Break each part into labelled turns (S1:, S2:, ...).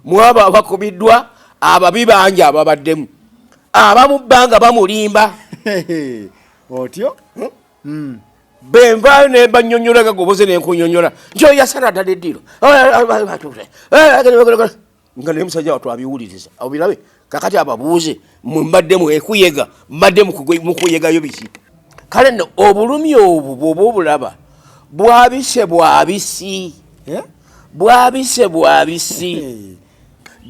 S1: Mwabo abakubiddwa ababi bangi ababaddemu, abamu bbanga bamulimba.
S2: Otyo?
S1: Benvaayo nembannyonnyola nga goboze nenkunyonnyola nti oyo yasala ddala eddiiro nga naye musajja wattu abiwuliriza obirabe. Kakati ababuuze, mwe mbadde mwekuyega, mbadde mukuyegayo biki? Kale nno obulumi obwo bw'oba obulaba bwabise bwabisi.
S2: Eh?
S1: Bwabise bwabisi.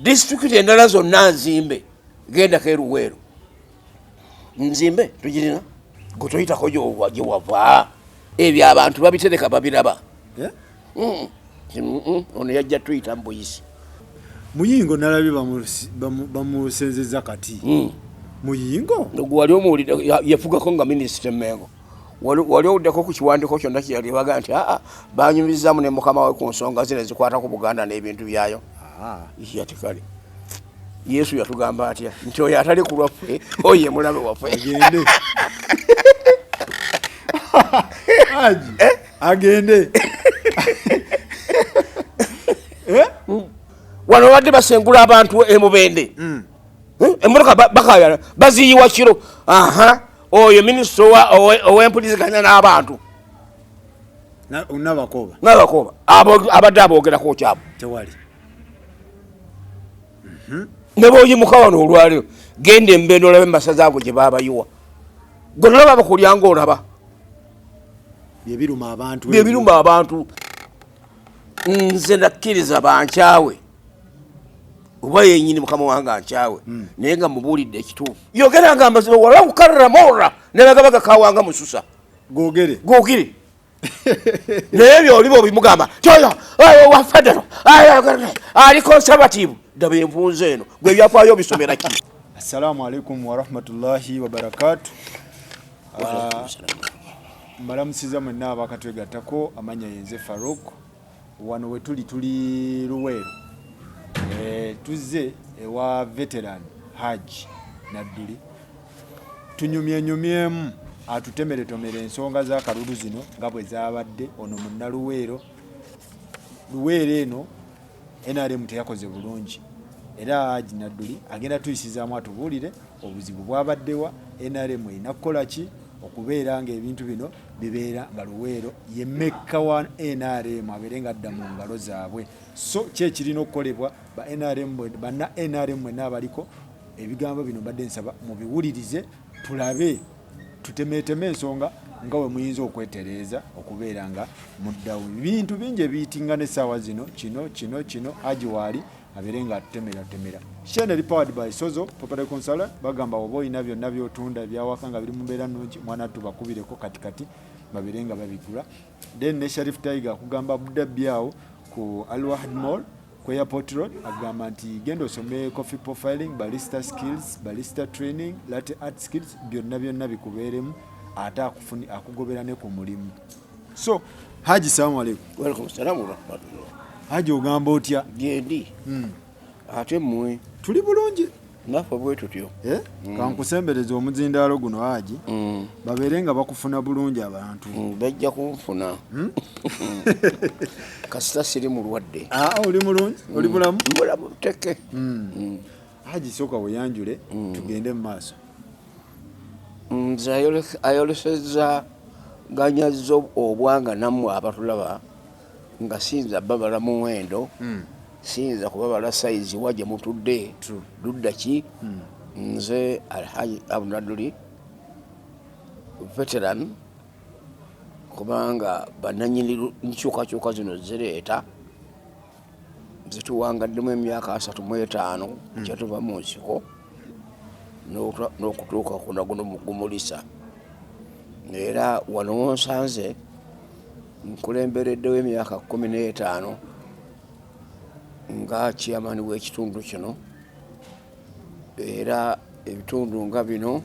S1: Disitulikiti endala zonna nzimbe, gendako eruweero nzimbe tugirina, gwe toyitako gye wava. Ebyo abantu babitereka, babiraba.
S2: Eh?
S1: Ono yajja tuyita mu buyisi.
S2: Muyingo nalabye bamusenzeza kati. Muyingo.
S1: Gwe wali omuwulidde yafugako nga minisita Mengo? Wali owuddeko ku kiwandiiko kyonna kyeyali baga nti aa banyumizaamu ne mukama we ku nsonga zino ezikwata ku Buganda n'ebintu byayo? Yati kale Yesu yatugamba atya nti oyo atali ku lwaffe oyo ye mulabe waffe.
S2: Agende. Haji, agende. Eh?
S1: Wano babadde basengula abantu emubende. Emmotoka bakayana baziyiwa kiro. Aha, oyo minisita ow'empuliziganya n'abantu.
S2: Nabakoba.
S1: Nabakoba abadde aboogerako kyabo.
S2: Tewali.
S1: Ne bwoyimuka wano olwaleero, genda embendo olabe masaza ago gye babayiwa, gwe nolaba bakulya ngaolaba.
S2: Byebiruma abantu.
S1: Byebiruma abantu. Nze nakkiriza bankyawe oba yenyini mukama wange ankyawe, naye nga mubuulidde ekituufu. Yogera nga amazima, walau karra mora, nebagabaga kawanga mususa.
S2: Gogere.
S1: Gogere. Naye byoli bwobimugamba tyoyo wa federal ali conservative, ddaba envunza eno gwe ebyafaayo obisomera ki?
S2: Assalamu alaikum warahmatullahi wabarakatu. Mbalamusiza mwenna abakatwegattako. Amanya yenze Faruk. Wano wetuli tuli Luweero. Tuzze ewa veteran Hajj Nadduli tunyumyenyumyemu, atutemeretomere ensonga z'akalulu zino nga bwe zabadde. Ono munnaluweero. Luweero eno NRM teyakoze bulungi, era Haji Nadduli agenda tuyisizaamu atubuulire obuzibu bwabaddewa, NRM erina kukola ki okubeera ng'ebintu bino bibeera nga Luweero ye mekka wa NRM abeere nga adda mu ngalo zaabwe. So ki ekirina okukolebwa ba NRM, banna NRM mwenna abaliko ebigambo bino mbadde nsaba mubiwulirize, tulabe tutemeeteme ensonga nga we muyinza okwetereeza okubeera nga muddawo. Bintu bingi ebiyitingana essaawa zino, kino kino kino. Haji waali abeere nga atutemeratemera. Shene eri powered by Sozo Property Consultant. Bagamba oba olina byonna byotunda ebyawaka nga biri mu mbeera nnungi, mwana tubakubireko katikati babeere nga babigula. Then ne Sharif Tiger akugamba Abu Dhabi awo ku Al Wahd Mall ku Airport Road, agamba nti genda osome coffee profiling, barista skills, barista training, latte art skills, byonna byonna bikubeeremu, ate akugobera ne ku mulimu. So Haji, salamu aleikum.
S1: Walaikum salamu warahmatullah.
S2: Haji, ogamba otya?
S1: Gyendi. Ate mmwe?
S2: Tuli bulungi.
S1: Naffe bwe tutyo.
S2: Eh? Kankusembereza omuzindaalo guno Haji, babeere nga bakufuna bulungi abantu.
S1: Bajja kunfuna kasita siri mulwadde.
S2: Ah, oli mulungi, oli bulamu.
S1: Mulamu teke.
S2: Haji, sooka weyanjule tugende mu maaso.
S1: Nze ayolesezza ganyazza obwanga nammwe abatulaba nga siyinza babala muwendo, siyinza kubabala sayizi wa gye mutudde. Ludda ki? Nze Alhaji Abunaduli, veteran, kubanga bananyini nkyukakyuka zino zireeta zituwangaddemu emyaka 35 kyetuva mu nsiko n'okutuuka kuna guno gumulisa. Era wano wonsanze nkulembereddewo emyaka 15 nga chairman w'ekitundu kino, era ebitundu nga bino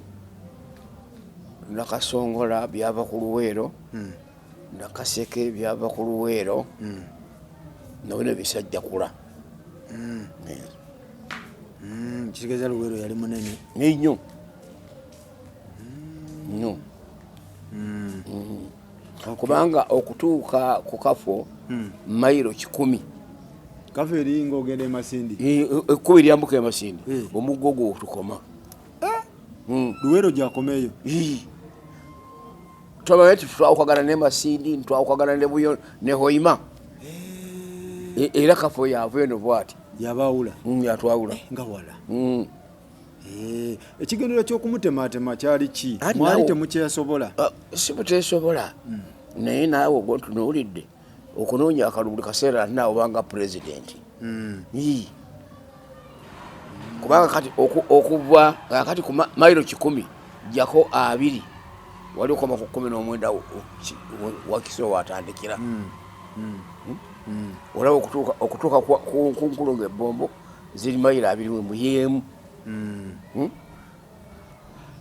S1: Nakasongola byava ku Luweero, Nakaseke byava ku Luweero, nabino bisajjakula.
S2: Kitegeeza Luweero yali munene.
S1: Nnyo nnyo, kubanga okutuuka ku kafo mayiro 100.
S2: Kava eri ng'ogenda e Masindi.
S1: Ekkubo eryambuka e Masindi, omugga ogwo wetukoma.
S2: Luweero gyakomeeyo.
S1: Twamanya nti twawukagana ne Masindi, twawukagana ne Buyo ne Hoima. Era kafo yava eno bwati.
S2: Yabawula.
S1: Yatwawula.
S2: Nga wala. Ekigendero ky'okumutematema kyali ki? Mwali temukyesobola?
S1: Si buteesobola. Naye naawe ogwontunuulidde okunoonya akalulu buli kaseera naawe obanga pulezidenti. Kubanga kati okuva kati ku mayiro 100 jjako 20 wali okoma ku 19 Wakiso watandikira. Olaba okutuuka ku nkulungo ebbombo ziri mayiro abiri mu yeemu.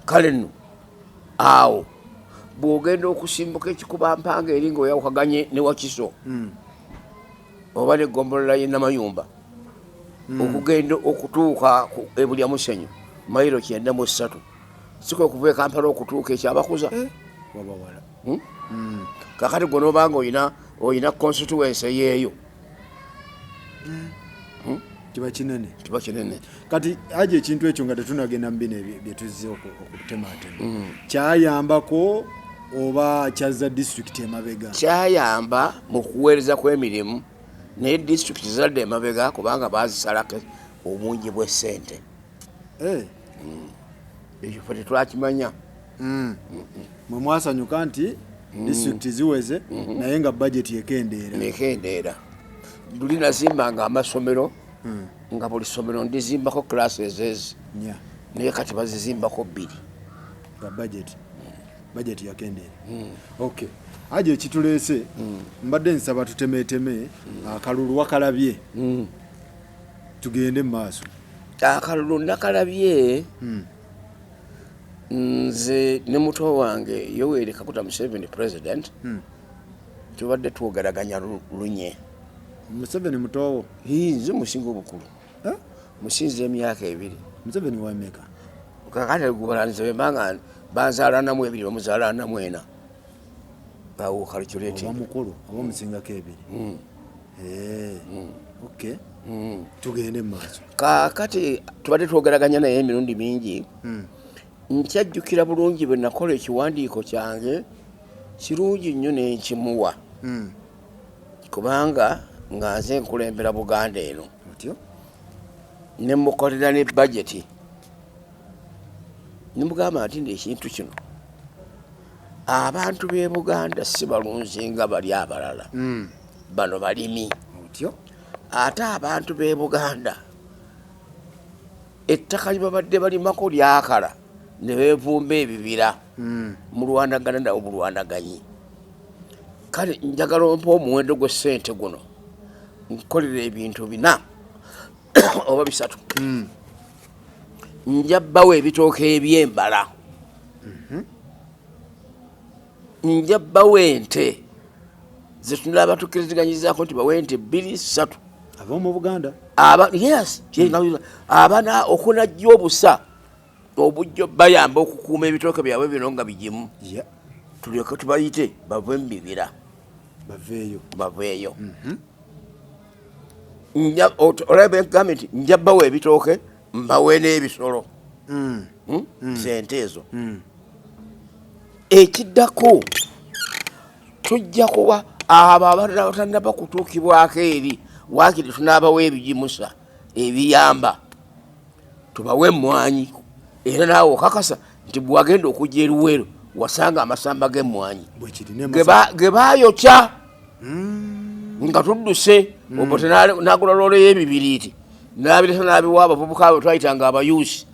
S1: Kale nno awo bw'ogenda okusimbuka ekikuba mpanga eri ng'oyawukaganye ne Wakiso oba n'eggombolola y'e Namayumba, okugenda okutuuka ku Ebulya Musenyu mayiro 93, si kwe kuva e Kampala okutuuka ekyabakuza.
S2: Wabawala.
S1: Kakati gwe n'obanga olina constituency yeeyo.
S2: Kiba kinene.
S1: Kiba kinene.
S2: Kati aje ekintu ekyo nga tetunagenda mu bino bye tuzze okutematema. Kyayambako oba kyazza disitulikiti emabega?
S1: Kyayamba mu kuweereza kw'emirimu, naye disitulikiti zadda emabega kubanga baazisalako obungi bw'essente. Ekyo ffe tetwakimanya.
S2: Mwe mwasanyuka nti disitulikiti ziweze, naye nga bajeti ekendeera.
S1: Ekendeera. Luli nazimbanga amasomero nga buli ssomero ndizimbako classes ezi. Naye kati bazizimbako 2.
S2: Nga budget yakendeera. Okay. Aje ekituleese, mbadde nsaba tutemeeteme akalulu wakalabye. Tugende mu maaso.
S1: Akalulu nakalabye. Nze ne muto wange Yoweri Kaguta Museveni president. Tubadde twogeraganya lunye.
S2: Museveni mutowo?
S1: Nze musinga obukulu. Musinze emyaka 2.
S2: Museveni wa meka?
S1: Kakati gubala nze bwe mbanga banzaala namu 2, bamuzaala namu 4. Awo calculate.
S2: Oba mukulu, oba musingako 2. Okay. Tugende mu maaso.
S1: Kakati tubadde twogeraganya naye emirundi mingi. Nkyajjukira bulungi bwe nakola ekiwandiiko kyange kirungi nnyo ne nkimuwa. Kubanga nga nze nkulembera Buganda eno.
S2: Otyo?
S1: Ne mukolera ne bajeti. Ne mugamba nti ekintu kino abantu b'e Buganda si balunzi nga bali abalala. Bano balimi.
S2: Otyo?
S1: Ate abantu b'e Buganda ettaka lye babadde balimako lyakala ne beevumba ebibira. Mulwanagana nabo bulwanaganyi. Kale njagala ompe omuwendo gw'essente guno nkolera ebintu 4 oba 3. Nja bbawa ebitooke eby'embala. Nja bbawa ente ze tunaba tukkiriziganyizaako nti bawe ente 2 3.
S2: Ab'omu Buganda?
S1: Yes, abana okunajja obusa obujjo bayamba okukuuma ebitooke byabwe bino nga bigimu. Tulyoke tubayite bave mu bibira.
S2: Baveeyo.
S1: Baveeyo. Olaba egambye nti nja bbawa ebitooke mbawe n'ebisolo. Sente ezo. Ekiddako tujja kuba abo abatannaba kutuukibwako eri waakiri tunaabawa ebigimusa ebiyamba tubawe emmwanyi. Era naawe okakasa nti bw'wagenda okujja e Luweero wasanga amasamba g'emmwanyi ge baayokya nga tudduse. Obote n'agula loole y'ebibiriiti n'abireeta n'abiwa abavubuka abo twayitanga abayuusi,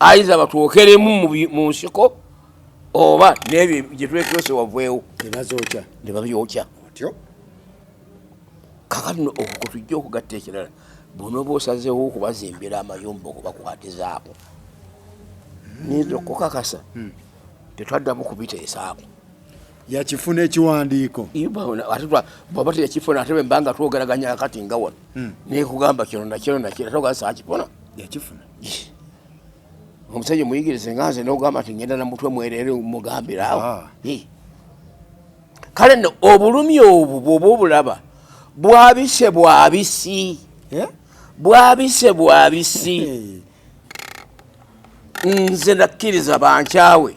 S1: ayinza batwokeremu mu nsiko oba n'ebyo gye twekwese waveewo.
S2: Ne bazookya.
S1: Ne babyokya.
S2: Otyo?
S1: Kaakati nno okwo kwe tujja okugatta ekirala, bw'onooba osazeewo okubazimbira amayumba okubakwatizaako, nnyinza okukakasa tetwaddamu kubiteesaako.
S2: Yakifuna ekiwandiiko.
S1: Ate bw'aba teyakifuna, ate bwe mba nga twogeraganya kati nga wano, neekugamba kino na kino na kino, ate ogamba saakifuna.
S2: Yakifuna.
S1: Omusajja omuyigirize nga nze n'ogamba nti ngenda na mutwe mwereere mugambire awo. Kale nno obulumi obwo bw'oba obulaba bwabise bwabisi.
S2: Eh?
S1: Bwabise bwabisi. Nze nakkiriza bankyawe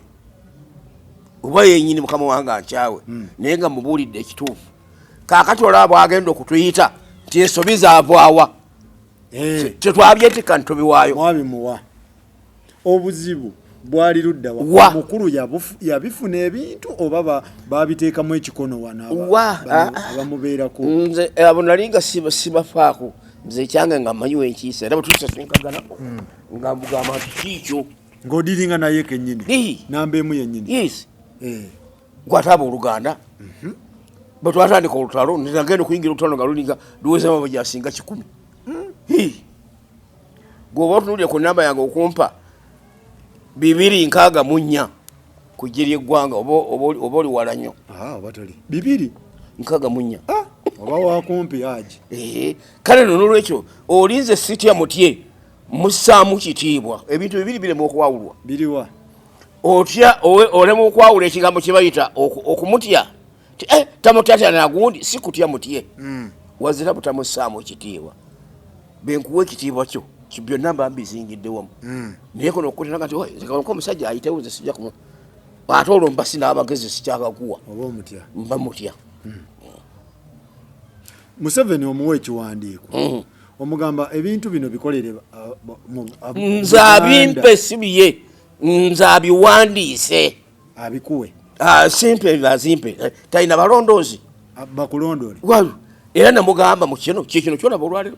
S1: oba yenyini mukama wange ankyawe, naye nga mubuulidde ekituufu. Kaakati olaba bwagenda okutuyita nti ensobi zaavaawa, tetwabyetikka ntitubiwaayo.
S2: Mwabimuwa. Obuzibu bwali ludda wa?
S1: Wa?
S2: Omukulu yabifuna ebintu oba babiteekamu ekikono wano
S1: Wa?
S2: abamubeerako?
S1: Nze abo nali nga sibafaako. Nze ekyange nga mmanyi wenkiisa, era bwetulisasinkagana nga mugamba nti kiikyo.
S2: Ng'odiringa naye kennyini?
S1: Ii.
S2: Namba emu yennyini?
S1: Yes. Gwate abooluganda bwe twatandika olutalo, nagenda okuyingira olutalo nga lulinga luweza abo gyasinga 100. Ii. Gweoba otunulire ku namba yange okumpa 264 ku ggye ly'eggwanga, oba oli wala nnyo.
S2: Ah, oba toli bibiri
S1: 64.
S2: Ah, oba wakumpi aji.
S1: Kale no nolwekyo olinze sitya mutye, mussaamu kitiibwa. Ebintu bibiri birema okwawulwa.
S2: Biriwa?
S1: Otya olema okwawula ekigambo kye bayita okumutya. Ti, tamutyatya nagundi, si kutya mutye. Wazira butamussaamu kitiibwa. Benkuwa ekitiibwa kyo, byonna mba mbizingidde wamu. Naye kuno okutera nti, Oi, nze ko omusajja ayitewo, nze sijja kumu. Ate olwo mba sina amagezi, sikyagakuwa.
S2: Oba omutya?
S1: Mba mutya.
S2: Museveni omuwa ekiwandiiko. Omugamba ebintu bino bikolere,
S1: Nze abimpe si biye, nze abiwandiise.
S2: Abikuwe.
S1: Simpe, azimpe. Talina balondoozi.
S2: Bakulondoole.
S1: Walu. Era namugamba mu kino, kye kino kyolaba olwaleero,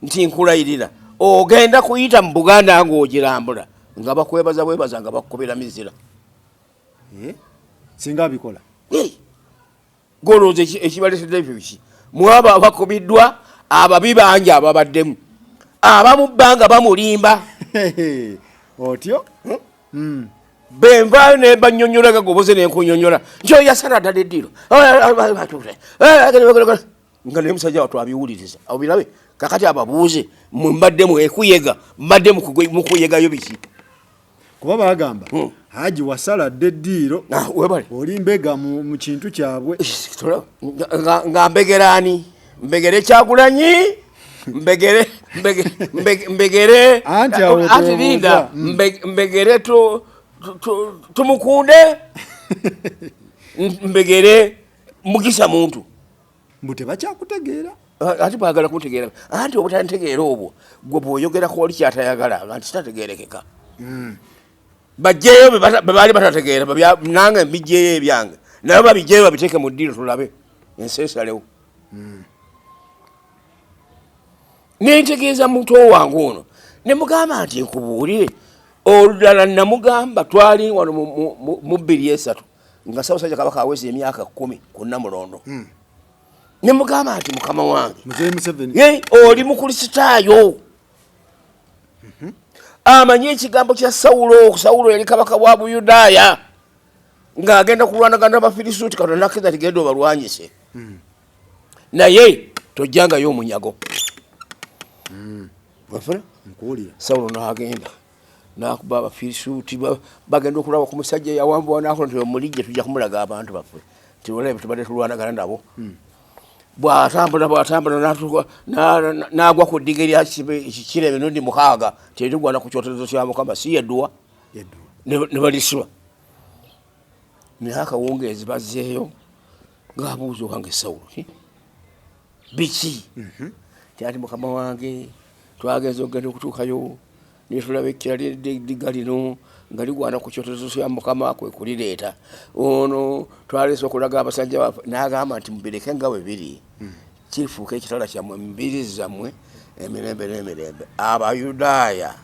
S1: nti nkulayirira ogenda kuyita mu Buganda ng'ogirambula nga bakwebaza bwebaza nga bakukubira mizira.
S2: Singa abikola.
S1: Golowooza ekibaleetedde ebyo biki? Mwabo abakubiddwa ababi bangi ababaddemu, abamu bbanga bamulimba.
S2: Otyo?
S1: Benvaayo ne bannyonnyola nga goboze ne nkunyonnyola nti oyo yasala ddala eddiiro nga naye musajja wattu abiwuliriza obirabe. Kakati ababuuze mwe mbadde mwekuyega, mbadde mukuyegayo biki?
S2: Kuba bagamba Haji wasala dda eddiiro.
S1: Ah, webale.
S2: Oli mbega mu kintu kyabwe.
S1: Nga mbegera ani? Mbegere Kyagulanyi? Mbegere, mbegere,
S2: Anti awo
S1: anti
S2: twebuuza.
S1: linda, mbegere tumukunde? Mbegere Mugisa muntu.
S2: Mbu tebakyakutegeera.
S1: Ate baagala kuntegeera. Anti obutantegeera obwo, gwe bw'oyogerako oli kyatayagala, nga nti kitategeerekeka. Bajjeeyo bye baali batategeera, nange mbijjeeyo ebyange. Nabo babijjeeyo babiteeke mu ddiiro tulabe. Ensi esalewo. Ne ntegeeza muto wange ono. Ne mugamba nti nkubuulire. Olulala namugamba twali wano mu bbiri esatu nga Ssaabasajja Kabaka aweza emyaka 10 ku Nnamulondo. Ne mugamba nti mukama wange,
S2: Muzeeyi Museveni.
S1: Ye, oli Mukristaayo. Amanyi ekigambo kya Sawulo. Sawulo yali kabaka wa Buyudaaya ng'agenda kulwanagana n'Abafirisuuti, Katonda n'akkiriza nti genda obalwanyise. Naye tojjangayo omunyago. Wafuna?
S2: Nkuwulira.
S1: Sawulo n'agenda n'akuba Abafirisuuti, bagenda okulaba ku musajja eyawambibwa n'akola nti omulijje tujja kumulaga abantu baffe nti olaba tubadde tulwanagana nabo. Bw'atambula, bw'atambula, n'agwa ku ddiga erya kiro emirundi 6 nti erigwana ku kyoterezo kya Mukama, si yedduwa?
S2: Yedduwa.
S1: Ne balisiba. Naye akawungeezi bazzeeyo ng'abuuza owange Sawulo, biki? Kyati mukama wange twagenze okugenda okutuukayo ne tulaba ekkira ly'eddiga lino nga ligwana ku kyoterezo kya Mukama kwe kulireeta. Ono twaleese okulaga abasajja baffe, n'agamba nti mubireke nga bwe biri, kifuuka ekitala kyammwe mu mbiri zammwe emirembe n'emirembe. Abayudaaya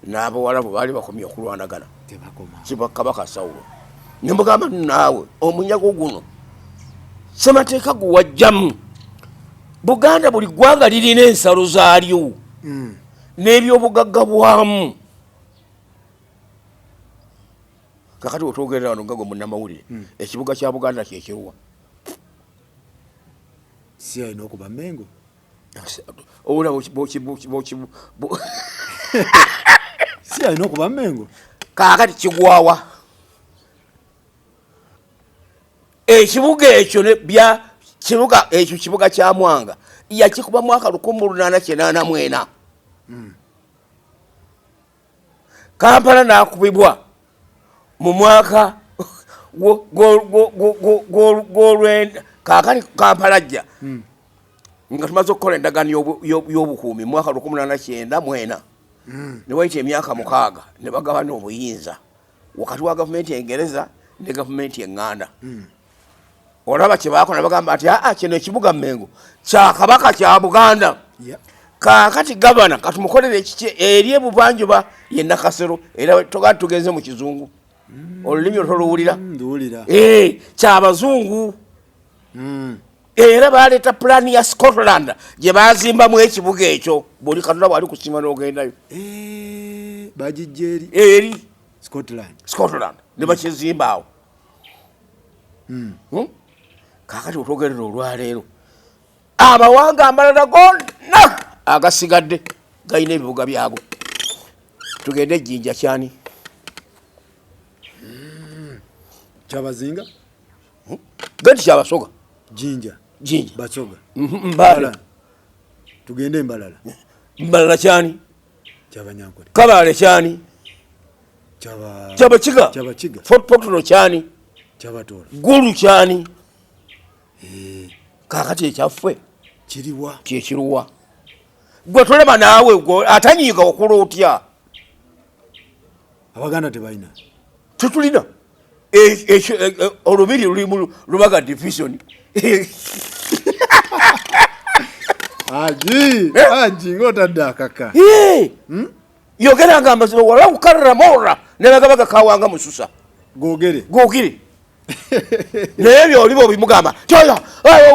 S1: n'Abawalabu baali bakomye okulwanagana.
S2: Tebakoma.
S1: Kiba Kabaka Sawulo. Ne mugamba nti naawe omunyago guno ssemateeka gwe wajjamu. Buganda buli ggwanga lirina ensalo zaalyo n'ebyobugagga bwamu. Kakati wetwogerera wano nga gwe munnamawulire, ekibuga kya Buganda kye kiruwa?
S2: Si alina okuba Mengo.
S1: Owulira
S2: Si alina okuba Mengo.
S1: Kaakati kigwawa ekibuga ekyo ne bya kibuga ekyo kibuga kya Mwanga. Yakikuba mwaka 1884. Kampala n'akubibwa mu mwaka gw'olwenda. Kaakati Kampala ajja nga tumaze okukola endagaano y'obukuumi mu mwaka 1894. Ne wayita emyaka 6 ne bagabana obuyinza wakati wa gavumenti Engereza ne gavumenti Eŋŋanda. Olaba kye baakola, bagamba nti aa, kino ekibuga Mmengo kya Kabaka, kya Buganda. Kaakati gavana katumukolere ekiki eri ebuvanjuba ye Nakasero, era toga tugenze mu kizungu, olulimi otoluwulira.
S2: Nduwulira.
S1: Kyabazungu. Era baleeta pulaani ya Scotland gye bazimbamu ekibuga ekyo. Buli Katonda bwali kusima n'ogendayo.
S2: Bagijja eri?
S1: Eri.
S2: Scotland.
S1: Scotland, ne bakizimba awo. Kaakati otwogerera olwaleero, amawanga amalala gonna agasigadde galina ebibuga byago. Tugende Ejjinja, kyani?
S2: Kyabazinga.
S1: Genti kyabasoga.
S2: Jinja.
S1: Jinja.
S2: Basoga.
S1: Mbale.
S2: Tugende Embalala.
S1: Mbalala kyani?
S2: Kyabanyankole.
S1: Kabale kyani?
S2: Kyaba
S1: Kyabakiga.
S2: Kyabakiga.
S1: Fort Portal kyani?
S2: Kyabatola.
S1: Gulu kyani? Kaakati ekyaffe
S2: kiriwa?
S1: Kyekiruwa? Gwe tolaba naawe, gwe atanyiiga okula otya?
S2: Abaganda tebalina.
S1: Tetulina. Olubiri luli mu Lubaga Division.
S2: Aji aji ngaotadde akaka.
S1: Yogeranga amazima, wala kukarira mora nebagabaga kawanga mususa.
S2: Gogere.
S1: Gogere. Naye byoliba obimugamba tyoyo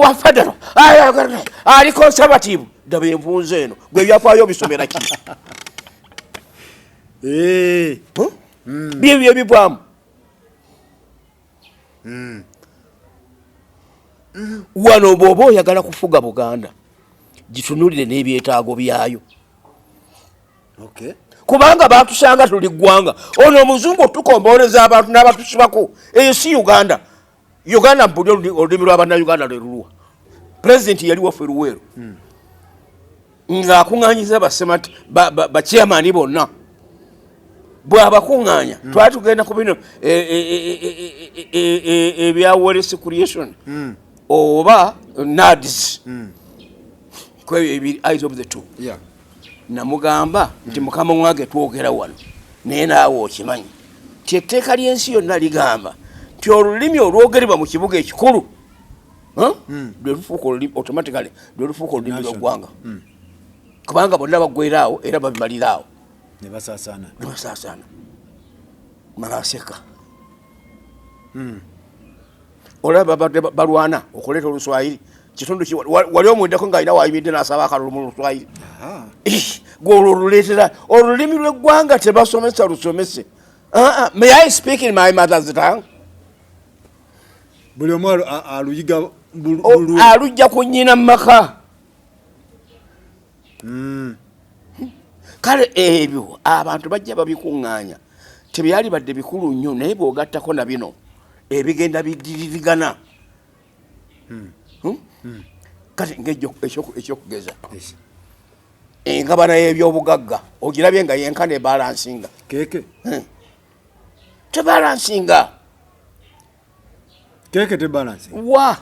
S1: wa federal ali conservative, daba envunza eno, gwe ebyafaayo obisomera ki? Byebyo ebivaamu. Wano bw'oba oyagala kufuga Buganda, gitunulire n'ebyetaago byayo. Kubanga batusanga tuli ggwanga, ono omuzungu otukombooleza abantu n'abatusibako. Eyo si Uganda. Uganda mbuli olulimi lw'abannayuganda lwe luluwa. Pulezidenti yali waffe Luweero ng'akuŋŋanyiza bachairman bonna, bw'abakuŋŋaanya twali tugenda ku bino ebya wealth creation oba NAADS, kwebyo ebiri, either of the two. Namugamba nti mukama wange, twogera wano, naye naawe okimanyi nti etteeka ly'ensi yonna ligamba nti olulimi olwogerebwa mu kibuga ekikulu, huh? Lwe lufuuka olulimi automatically, lwe lufuuka olulimi
S2: National.
S1: lw'eggwanga, kubanga bonna baggwera awo era babimalira awo.
S2: Ne basaasaana.
S1: Ne basaasaana. Mala aseka. Olaba babadde balwana okuleeta Oluswayiri kitundu ki wali omwendeko ng'alina wayimiridde n'asaba akalulu mu Luswayiri. Gwe olwo oluleetera olulimi lw'eggwanga tebasomesa lusomese. Ah, ah, may I speak in my mother's tongue?
S2: Buli omu aluyiga bulwe.
S1: Alujja ku nnyina mu maka. Kale ebyo abantu bajja babikuŋŋaanya, tebyali badde bikulu nnyo, naye bw'ogattako na bino ebigenda biddiririgana. Hmm? Kati ekyokugeza, engabana y'ebyobugagga ogirabye nga yenkana ebalansinga?
S2: Keeke.
S1: Tebalansinga.
S2: Keeke tebalansi.
S1: Wa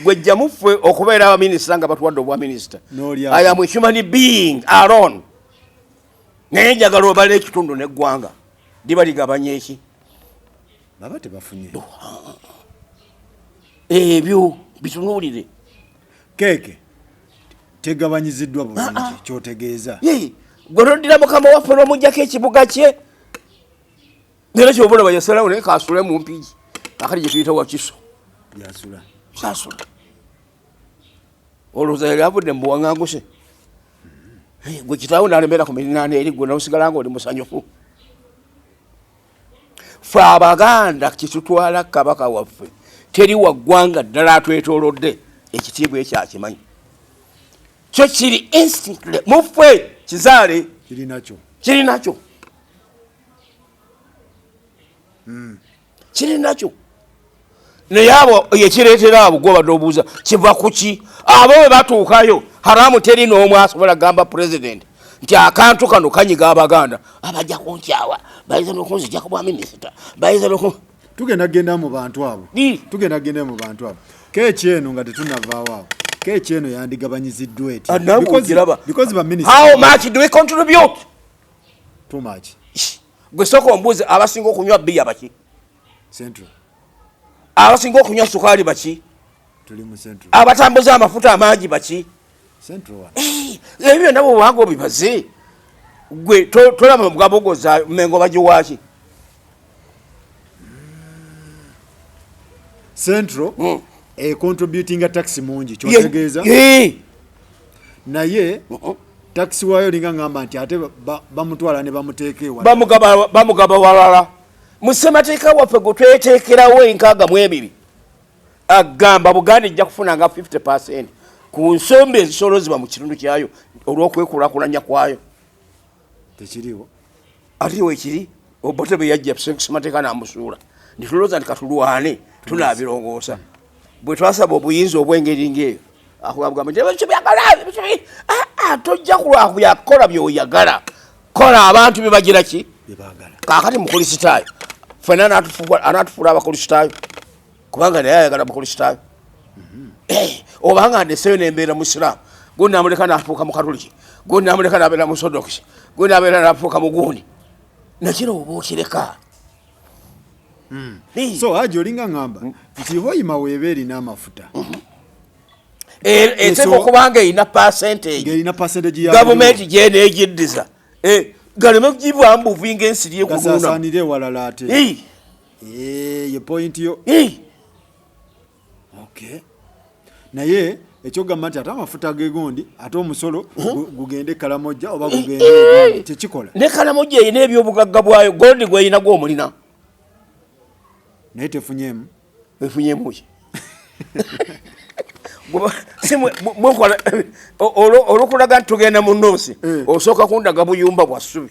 S1: gwe jjamu ffe okubeera abaminisita nga batuwadde obwa minisita.
S2: N'olya.
S1: I am a human being alone, naye njagala obala ekitundu n'eggwanga liba ligabanya eki?
S2: Baba tebafunye.
S1: Ebyo bitunuulire.
S2: Keeke tegabanyiziddwa bulungi, kyotegeeza?
S1: Ye, gwe toddira mukama waffe n'omugjako ekibuga kye, era kyobulaba yasalawo naye kasule mu Mpigi, akati gye tuyita Wakiso.
S2: Yasula.
S1: Sasula, olowooza yali avudde mu buwaŋŋanguse? Gwe kitaawo n'alemera ku mirinaano eri, gwe nosigala nga oli musanyufu. Fe Abaganda kitutwala Kabaka waffe, teri wa ggwanga ddala atwetoolodde ekitiibwa ekyo akimanyi. Kyo kiri instantly muffe kizaale.
S2: Kirinakyo.
S1: Kiri nakyo, kiri nakyo. Naye abo ekireetera abo gwobadde obuuza kiva kuki? Abo bwe batuukayo haramu teri n'omu asobola kugamba pulezidenti nti akantu kano kanyiga Abaganda, abajja kunkyawa, bayinza n'okunzija ku bwa minisita, bayinza n'oku
S2: Tugenda genda mu bantu abo. Tugenda genda mu bantu abo. Keeki eno nga tetunnavaawo awo, keeki eno yandigabanyiziddwa etya?
S1: Ah, nange ogiraba.
S2: Because ba minister
S1: How much do we contribute?
S2: Too much.
S1: Gwe sooka ombuuze, abasinga okunywa bbiya baki?
S2: Central.
S1: Abasinga okunywa sukaali baki?
S2: Tuli mu Central.
S1: Abatambuza amafuta amangi baki?
S2: Central one.
S1: Ebyo byonna bwobanga obibaze, gwe tolaba mugabo gwoza Mengo bagiwaaki?
S2: Central e contributinga tax mungi, kyotegeeza. Naye tax waayo olinga ngamba nti ate bamutwala ne bamuteeka ewala.
S1: Bamugaba walala. Mu ssemateeka waffe gwe tweteekerawo 62 agamba Buganda ejja kufuna nga 50% ku nsombi ezisolozebwa mu kitundu kyayo olw'okwekulaakulanya kwayo.
S2: Tekiriwo.
S1: Ate wekiri, Obote bwe yajja ssemateeka n'amusuula, ntitulowooza nti katulwane tunaabirongoosa. Bwe twasaba obuyinza obw'engeri ng'eyo, akugamba nti ebintu byagala, tojja kulwakubyakola by'oyagala, kola abantu bye bagira ki?
S2: Bye baagala.
S1: Kaakati Mukristaayo ffenna anaatufuula Abakristaayo, kubanga naye ayagala Mukristaayo. Obanga ndeseyo nembeera Musiraamu, gwe namuleka nafuuka Mukatuliki, gwe namuleka nabeera Musodokisi, gwe nabeera nafuuka mugundi, nakiro oba okireka.
S2: So Haji, olinga ngamba nti Hoima weeba erina amafuta,
S1: Eteeka okubanga erina percentage,
S2: ng'erina percentage ya
S1: gavumenti gyeneegiddiza, galeme kugibwamu buvi ng'ensiri ekunuuna.
S2: Gasaasaanire ewalala ate. Ye point yo. Okay. Naye ekyokugamba nti ate amafuta gegundi, ate omusolo gugende Kalamojja oba gugende egundi, tekikola.
S1: Ne Kalamojja erina ebyobugagga bwayo, gold gwerina gwomulina.
S2: Naye tefunyemu.
S1: Efunyemu ki? Mwekola olwokulaga nti tugenda mu noosi, osooka kundaga buyumba bwa ssubi.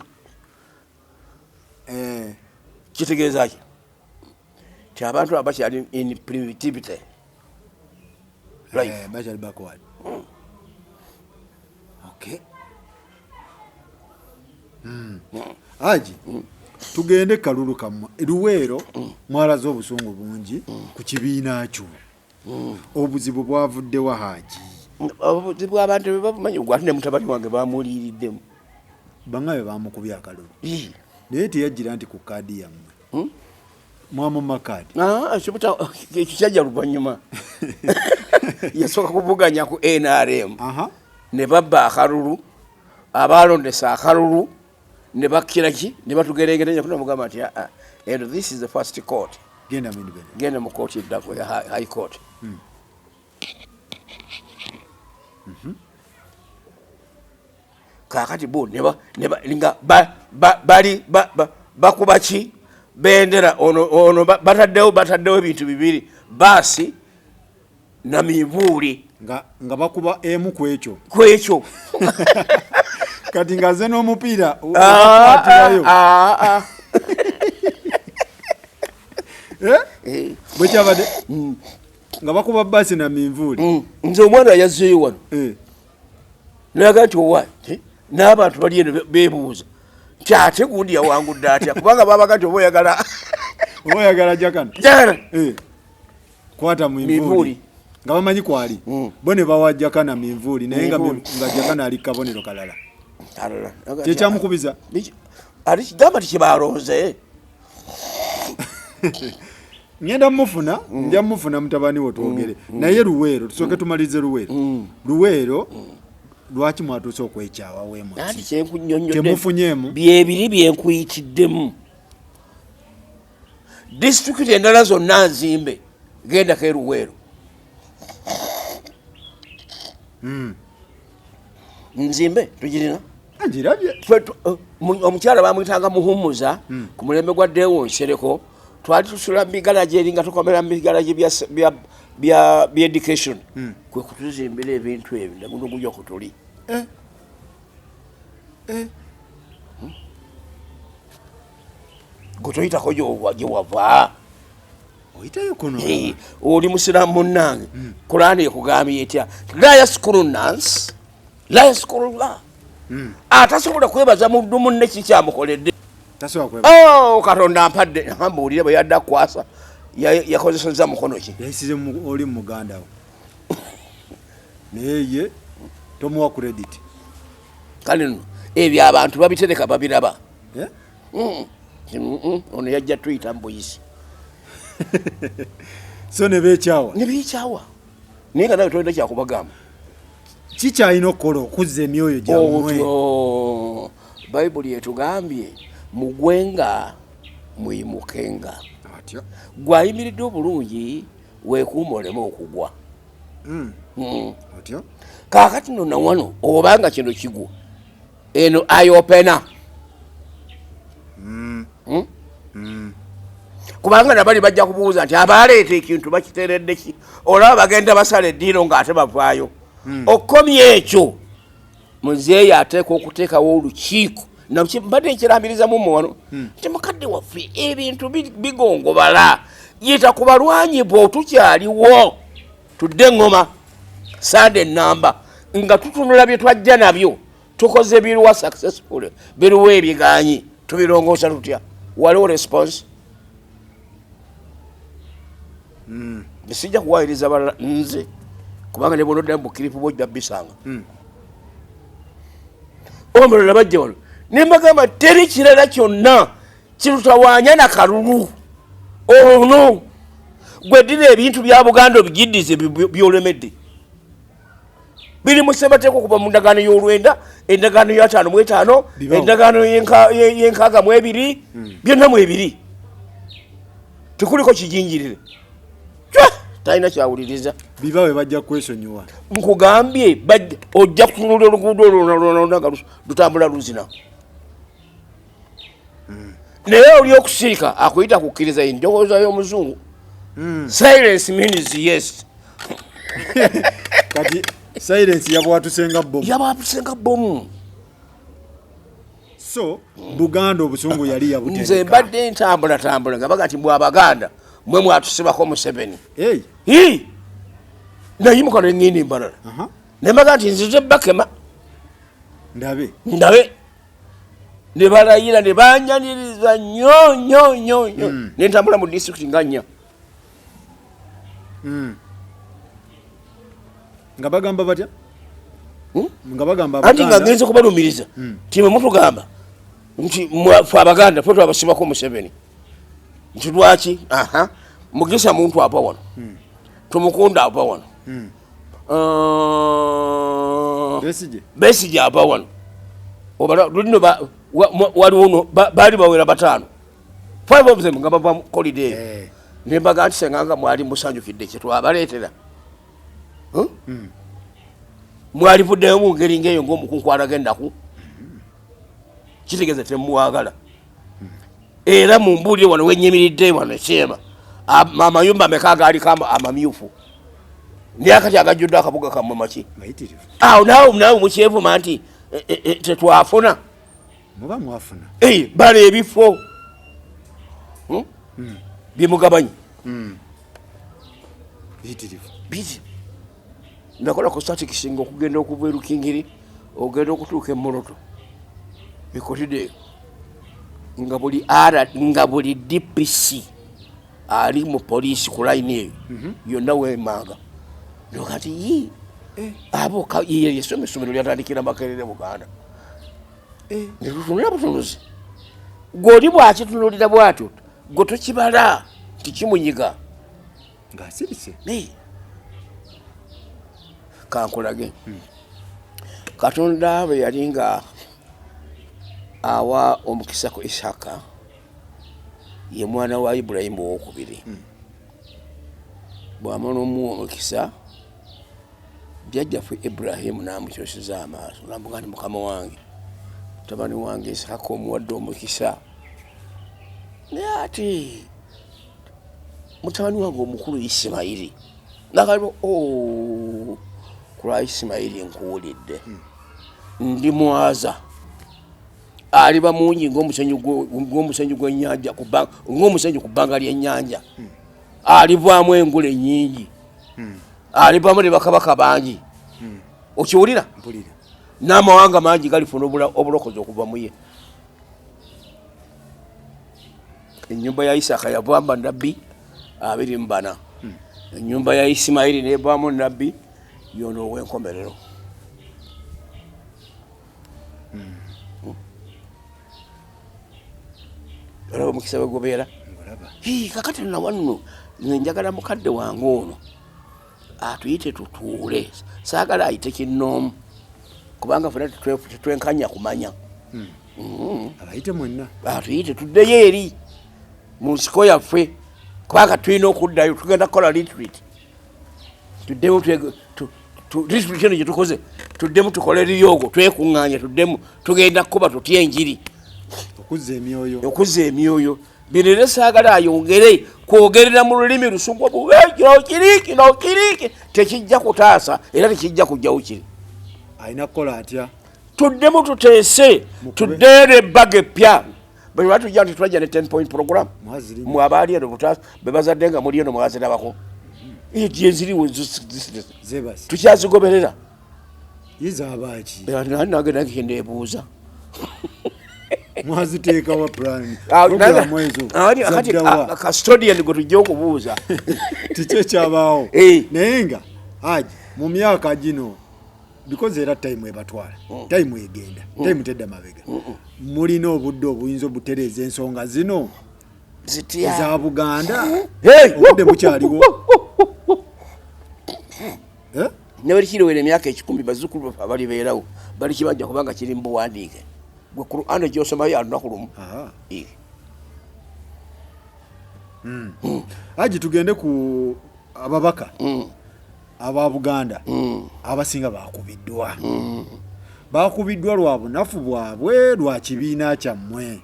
S1: Kitegeeza ki? Ti abantu abo bakyali in primitivity life.
S2: Bakyali backward. Okay. Haji, tugende kalulu kammwe Luweero. Mwalaze obusungu bungi ku kibiina kyo. Obuzibu bwavuddewa, Haji?
S1: Obuzibu abantu bebabumanyi, gwe ate ne mutabani wange bamuliiriddemu.
S2: Bangabe bamukubye akalulu, naye teyajjira nti ku kaadi yammwe mwamumma kaadi.
S1: Ah, ekyo kyajja luvannyuma. Yasooka kuvuganya ku NRM, ne babba akalulu, abalondesa akalulu ne bakkira ki ne batugerengeranya kunamugamba nti aa, and this is the first court.
S2: Genda mu independent.
S1: Genda mu kooti eddako ya high court. Kaakati bo nga bali bakuba ki bendera ono bataddewo ebintu bibiri, baasi na minvuuli.
S2: Nga bakuba emu ku ekyo.
S1: Ku ekyo.
S2: Kati ng'aze n'omupiira okukwatirayo. Eh? Bwe kyabadde nga bakuba baasi na minvuuli.
S1: Nze omwana yazzeeyo wano naga nti owa n'abantu bali eno beebuuza nti ate gundi yawangudde atya, kubanga babaga nti oba oyagala
S2: Oba oyagala Jakana.
S1: Jakana.
S2: Kwata minvuuli.
S1: Minvuuli.
S2: Nga bamanyi kwali. Bo ne bawa Jakana minvuuli, naye
S1: Minvuuli.
S2: nga Jakana ali kabonero kalala.
S1: Kalala.
S2: Kyekyamukubiza.
S1: Ate kigamba ti kyebalonze.
S2: Ngenda mufuna, nja mufuna mutabani wo twogere. Naye Luweero, tusooke tumalirize Luweero. Luweero, lwaki mwatuuse okwekyawa weemuti?
S1: Anti kyenkunnyonnyodde.
S2: Temufunyeemu?
S1: Byebiri byenkuyitiddemu. Disitulikiti endala zonna nzimbe, gendako e Luweero. Nzimbe tugirina.
S2: Ngirabye.
S1: Omukyala bamuyitanga Muhumuza ku mulembe gwa Deo Nsereko. Twali tusula mu bigalagi eri nga tukomera mu bigalagi bya education. Kwe kutuzimbira ebintu ebyo, ne guno gujja kutuli. Gwe toyitako gye wava. Oli musiraamu munnange, Kulaani ekugambye etya? La yaskuru nas la yaskuru llah. Atasobola kwebaza muddu munne kikyamukoledde. Oh, Katonda ampadde, mbuulire bwe yadda kukwasa yakozesezza mukono ki?
S2: Yayisize oli muganda we, naye ye tomuwa credit.
S1: Kale nno ebyo abantu babitereka, babiraba. Eh? Ono yajja tuyita mu buyisi.
S2: So ne beekyawa.
S1: Ne beekyawa, naye nga nawe tolina kyakubagamba.
S2: Kikyalina okukola okuzza emyoyo gyammwe.
S1: Otyo Bayibuli etugambye, mugwenga muyimukenga.
S2: Atyo.
S1: Gwayimiridde obulungi, weekuuma oleme okugwa.
S2: Otyo.
S1: Kaakati no nawano obanga kino kigwo, eno ayopena. Kubanga nabali bajja kubuuza nti abaleeta ekintu bakiteredde ki? Olaba bagenda basala eddiiro ng'ate bavaayo. Okomya ekyo, muzeeyi ateeka okuteekawo olukiiko. Mbadde nkirambiriza mu wano nti mukadde waffe, ebintu bigongobala, yita ku balwanyi bo, tukyaliwo, tudde eŋŋoma sande enamba nga tutunula bye twajja nabyo, tukoze biruwa successful, biruwa ebiganyi, tubirongoosa tutya? Waliwo response? Sijja kuwayiriza balala nze, kubanga ne bwonoddamu bukiripu bwojja bisanga. Omulala bajja wano ne mbagamba, teri kirala kyonna kitutawaanya na kalulu ono. Gwe ddira ebintu bya Buganda obigiddize byolemedde, biri mu ssemateeka okuva mu ndagaano y'olwenda, endagaano y'55,
S2: Bibawo.
S1: endagaano y'e62, byonna mu ebiri, tekuliko kijinjirire. Cwa! Talina kyawuliriza.
S2: Bibawe, bajja kwesonyiwa.
S1: Nkugambye, ojja kutunulira oluguudo olwo lwonalwona nga lutambula luzina, naye oli okusirika akuyita kukkiriza. Endowooza y'omuzungu, silence means yes.
S2: Kati silence yabwatuse nga bomu.
S1: Yabwatuse nga bomu.
S2: So Buganda obusungu yali
S1: Nze
S2: yabutereka.
S1: mbadde ntambula tambula nga baga nti mwe Abaganda mwe mwatusibako Museveni.
S2: Hey.
S1: Hii! Nayimuka neŋŋenda embalala, nembaga nti nzize bakema.
S2: Ndabe.
S1: Ndabe ne balayira ne banyaniriza nnyo nnyo nnyo nnyo. Nentambula mu disitulikiti nga nnya.
S2: Nga bagamba batya?
S1: Hmm?
S2: Nga bagamba
S1: Anti nga
S2: Abaganda-
S1: ngenze kubalumiriza nti mwe mutugamba nti fe Abaganda fe twabasibako Museveni, nti lwaki? Aha, Mugisa Muntu ava wano, Tumukunda ava wano.
S2: Besigye.
S1: Besigye ava wano. Obala lulino waliwo no baali bawera bataano, five of them nga bava mu holiday. Nembaga nti senga nga mwali musanyukidde kyetwabaleetera, Huh? Mwalivuddeyo mu ngeri ngaeyo ngaomukunkwalaga ennaku, kitegeeza temwagala. Era mumbuulire wano wenyimiridde wano ekyema, amayumba meka agaaliko amamyufu, naye akati agajjudde akabuga kammwe maki?
S2: Mayitirivu.
S1: Awo naawe mukyevuma nti tetwafuna.
S2: Muba mwafuna.
S1: Eh, bala ebifo. Byemugabanyi.
S2: Biyitirivu.
S1: Bizi nakola ku statistics nga okugenda okuva erukingiri ogenda okutuuka emoroto ekotide, nga buli R, nga buli DPC ali mu poliisi ku layini eyo yonna wemanga nokati yi abo ye yesoma essomero lyatandikira Makerere Buganda. Netutunula butunuzi, gwoli bwakitunulira bwatyo, gwe tokibala nti kimunyiga.
S2: Ng'asirise.
S1: Naye kankulage, Katonda bwe yali nga awa omukisa ku Isaka, ye mwana wa Ibulayimu owokubiri, bwamala omuwa omukisa, jjajjaffe Ibulayimu n'amukyusiza amaaso namuga nti, "Mukama wange, mutabani wange Isaka omuwadde omukisa, naye ate mutabani wange omukulu Isimayiri." Nakalimu, "Oh, ku lwa Isimayiri nkuwulidde, ndi mwaza, aliba mungi ng'omusenyu gw'ennyanja, ng'omusenyu ku bbanga ly'ennyanja." Alivaamu engule nyingi, alivaamu ne bakabaka bangi. Okiwulira?
S2: Mpulira.
S1: N'amawanga mangi galifuna obulokozi okuva mu ye. Ennyumba ya Isaaka yavaamu bannabbi 24, ennyumba ya Isimayiri nevaamu nabbi yono ow'enkomerero. Olaba omukisa bwe gubeera.
S2: Ngulaba.
S1: Hii, kakati nawanno nze njagala mukadde wange ono atuyite tutuule, saagala ayite kinnoomu, kubanga fena tetwenkanya kumanya.
S2: Abayite mwenna.
S1: Atuyite tuddeyo eri mu nsiko yaffe, kubanga tulina okuddayo. Tugenda kukola retreat, tuddemu retreat eno gyetukoze, tuddemu tukole riyoogo, twekuŋŋaanye, tuddemu tugenda kukuba tutya enjiri.
S2: Okuzza emyoyo.
S1: Okuzza emyoyo. Bino era saagala ayongere kwogerera mu lulimi lusungu, kino kiri, kino kiri, tekijja kutaasa era tekijja kujjawo kiri.
S2: Alina kukola atya?
S1: Tuddemu tuteese.
S2: Mukube.
S1: Tuddeyo ebbaga eppya. Bwe batujja nti twajja ne 10 point program.
S2: Mwazirimu.
S1: Mwe abaali eno be bazadde nga muli eno mwazirabako gyeziriwo.
S2: Zebasi.
S1: Tukyazigoberera.
S2: Yizaabaki?
S1: Nange nange nebuuza.
S2: Mwaziteekawa plan, programu ezo?
S1: Kati
S2: Zaddawa?
S1: Custodian gwe tujja okubuuza.
S2: Kiki ekyabaawo?
S1: Eh.
S2: Naye nga Haji, mu myaka gino, because era time ebatwala, time egenda, time tedda mabega, mulina obudde obuyinza obutereeza ensonga zino
S1: Zitya?
S2: eza Buganda?
S1: Hey!
S2: Obudde bukyaliwo. Eh?
S1: Ne bwe emyaka 100, bazzukulu baffe abalibeerawo balikibajja, kubanga kiri mu buwandiike. Gwe Qur'an gyosomayo ya lunaku lumu.
S2: Aha.
S1: Eh.
S2: Haji, tugende ku ababaka aba Buganda. Abasinga bakubiddwa, bakubiddwa lwa bunafu bwabwe, lwa kibiina kyammwe?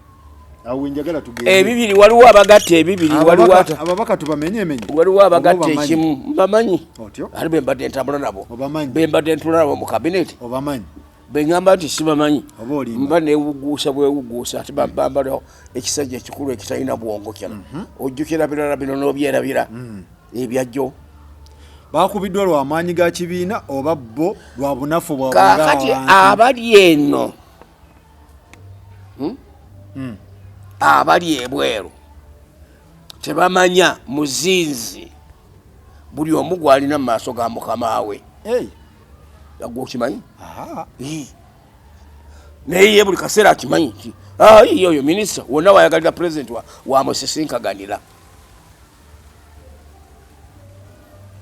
S2: Awo wenjagala tugende.
S1: Ebibiri, waliwo abagatta ebibiri, waliwo
S2: Ababaka tubamenyemenye?
S1: Waliwo abagatta
S2: Oba obamanyi?
S1: ekimu. Mbamanyi.
S2: Otyo?
S1: Ate bwe mbadde ntambula nabo.
S2: Obamanyi?
S1: Bwe mbadde ntula nabo mu kabineti.
S2: Obamanyi?
S1: Bwe ŋŋamba nti sibamanyi,
S2: Oba olimba.
S1: mba newuguusa bwewuguusa. Ate bambalawo ekisajja ekikulu ekitalina bwongo kyano, ojjukira birala bino n'obyerabira ebyajjo.
S2: Bakubiddwa lwa maanyi ga kibiina oba bo lwa bunafu bwabwe
S1: Kaakati
S2: ng'abantu?
S1: abali eno, Abali ebweru tebamanya muzinzi buli omu gwalina mu maaso ga mukama we.
S2: Hey.
S1: Gwe okimanyi?
S2: Aha.
S1: Ii. Naye ye buli kaseera akimanyi nti, "Ah, iye oyo minisita wonna wayagalira pulezidenti wamusisinkaganira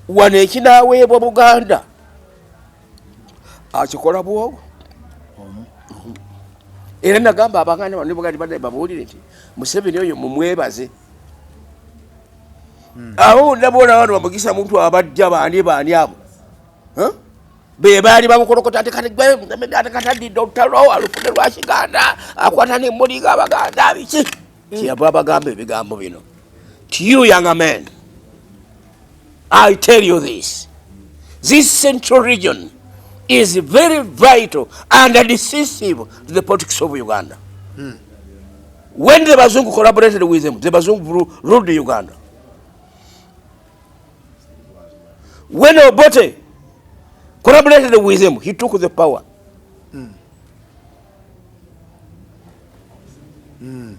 S1: wano ekinaaweebwa Buganda akikola bwogo."
S2: Omu.
S1: Era nagamba Abaganda bano Buganda badde babuulire nti Museveni oyo mumwebaze. Abo bonna bona bano bamugisa muntu abajja baani baani abo. Huh? Be baali bamukolokota ati kati gwe ate katadidde olutalo alufune lwa Kiganda, akwata nemmuli g'Abaganda biki. Kyeyava abagamba ebigambo bino: "To you young men, I tell you this: this central region is very vital and decisive to the politics of Uganda. When the Bazungu collaborated with them, the Bazungu ruled Uganda. When Obote collaborated with him, he took the power."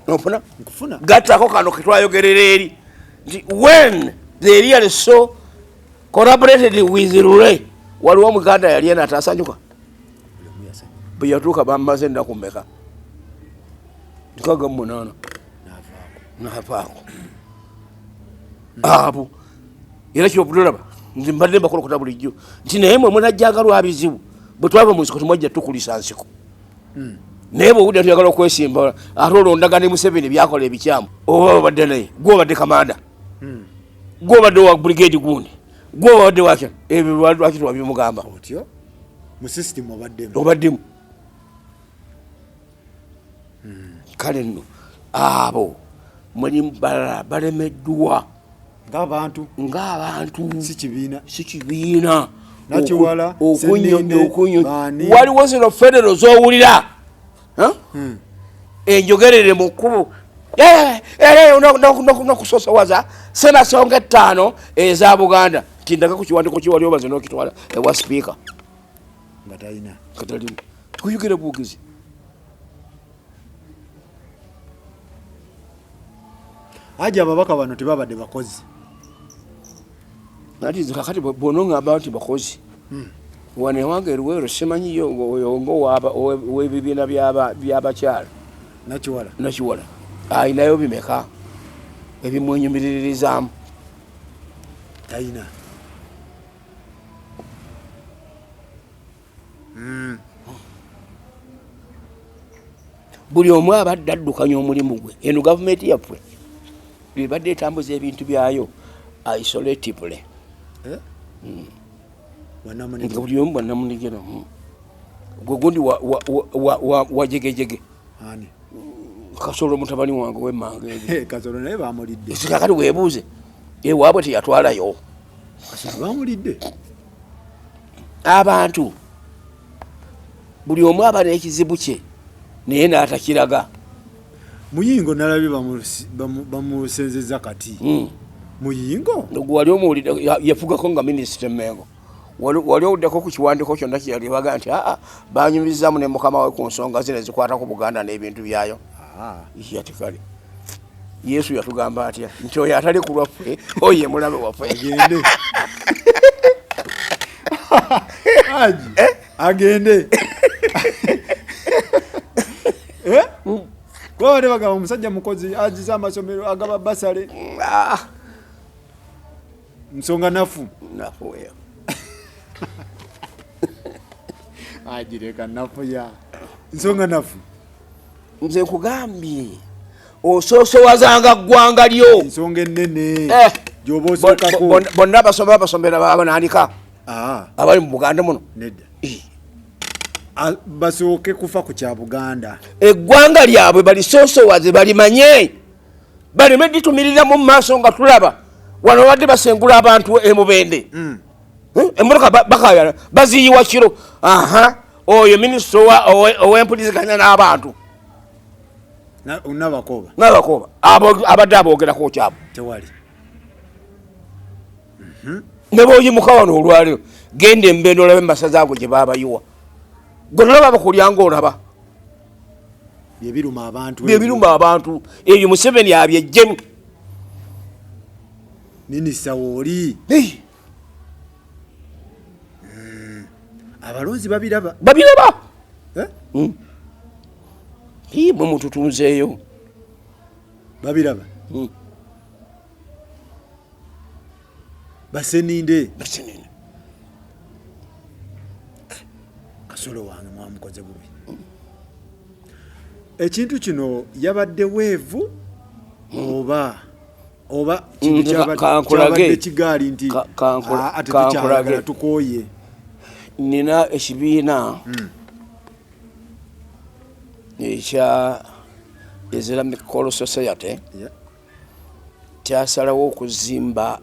S1: Ofuna?
S2: Nkufuna.
S1: Gattako kano ketwayogerera eri nti when they really so collaborated with Lule, waliwo Omuganda yali ena atasanyuka?
S2: Buli omu yasanyuka.
S1: Bwe yatuuka bamaze ennaku mmeka? 68.
S2: N'avaako.
S1: Navaako abo. Era kyobulolaba nze mbadde mbakolokota bulijjo nti naye mwe munajjanga lwa bizibu. Bwe twava mu nsiko temwajja tukulisa nsiko, naye bwowulira tuyagala okwesimba, ate olondaga ne Museveni byakola ebikyamu. Oba babadde naye, gwe obadde kamanda, gwe obadde wa brigade gundi, gwe obadde wakya ebyo, lwaki twabimugamba?
S2: Otyo mu system obaddemu.
S1: Obaddemu. Kale nno abo mulimu balala balemeddwa.
S2: Ng'abantu.
S1: Ng'abantu.
S2: Si kibiina.
S1: Si kibiina.
S2: Nakiwala, Senninde,
S1: Okunyo
S2: baani?
S1: Waliwo zino federo z'owulira, Huh? Enjogerere mu kkubo. Nokusosowaza semasonga ettaano eza Buganda nti ndaga ku kiwandiiko kiwali obaze n'okitwala ewa sipiika
S2: nga talina.
S1: Katalimu tuyogera bwogezi.
S2: Haji, ababaka bano tebabadde bakozi.
S1: Ati nze kakati bw'onoŋŋamba nti bakozi, wano ewange eruweero simanyiyo oyo ow'ebibiina by'abakyala.
S2: Nakiwala.
S1: Nakiwala ayinayo bimeka ebimwenyumiririzaamu?
S2: Talina.
S1: Buli omu abadde addukanya omulimu gwe. Eno gavumenti yaffe ebadde etambuza ebintu byayo isolatively.
S2: Eh?
S1: Nga buli omu bwannamunigera. Gwe gundi wajegejege.
S2: Ani?
S1: Kasolo mutabani wange wemmanga ebyo.
S2: Kasolo naye bamulidde.
S1: Kakati weebuuze, ewaabwe teyatwalayo?
S2: Kasolo bamulidde.
S1: Abantu buli omu aba n'ekizibu kye naye n'atakiraga.
S2: Muyingo nalabye bamusenzeza kati. Muyingo?
S1: Gwe wali omuwulidde yafugako nga minisita Mengo? Wali owuddeko ku kiwandiiko kyonna kyeyali baga nti aa banyumizaamu ne mukama we ku nsonga zino ezikwata ku Buganda n'ebintu byayo? Yati kale Yesu yatugamba atya nti oyo atali ku lwaffe oyo ye mulabe waffe.
S2: Agende. Haji, agende. Eh? Kuba badde bagamba omusajja mukozi, agiza amasomero, agaba basale. Nsonga nafu.
S1: Nafu eyo.
S2: Agireka nafu ya nsonga nafu.
S1: Nze nkugambye osoosowazanga ggwanga lyo.
S2: Ensonga ennene gy'oba osookako.
S1: Bonna abasoma basomera abanaanika abali mu Buganda muno.
S2: Nedda. Basooke kufa ku kya Buganda.
S1: Eggwanga lyabwe balisoosowaze, balimanye, baleme ditumirira mu maaso nga tulaba wano babadde basengula abantu emubende. Emmotoka bakayana baziyiwa kiro. Aha, oyo minisita ow'empuliziganya n'abantu.
S2: Nabakoba.
S1: Nabakoba abadde aboogerako kyabo.
S2: Tewali.
S1: Ne bw'oyimuka wano olwaleero genda embeera olabe masaza ago gye baabayiwa, gwe nolaba bakulya ng'olaba
S2: byebiruma abantu.
S1: Byebiruma abantu ebyo Museveni abyejjemu.
S2: Minisita wooli. Abalonzi babiraba.
S1: Babiraba. Mwe mututunzeeyo.
S2: Babiraba. Baseninde.
S1: Baseninde.
S2: Kasolo wange mwamukoze bubi. Ekintu kino yabadde weevu oba kintu kyabadde kigaali nti tetukyayagala tukooye.
S1: Nina ekibiina ekya Islamic Choral Society kyasalawo okuzimba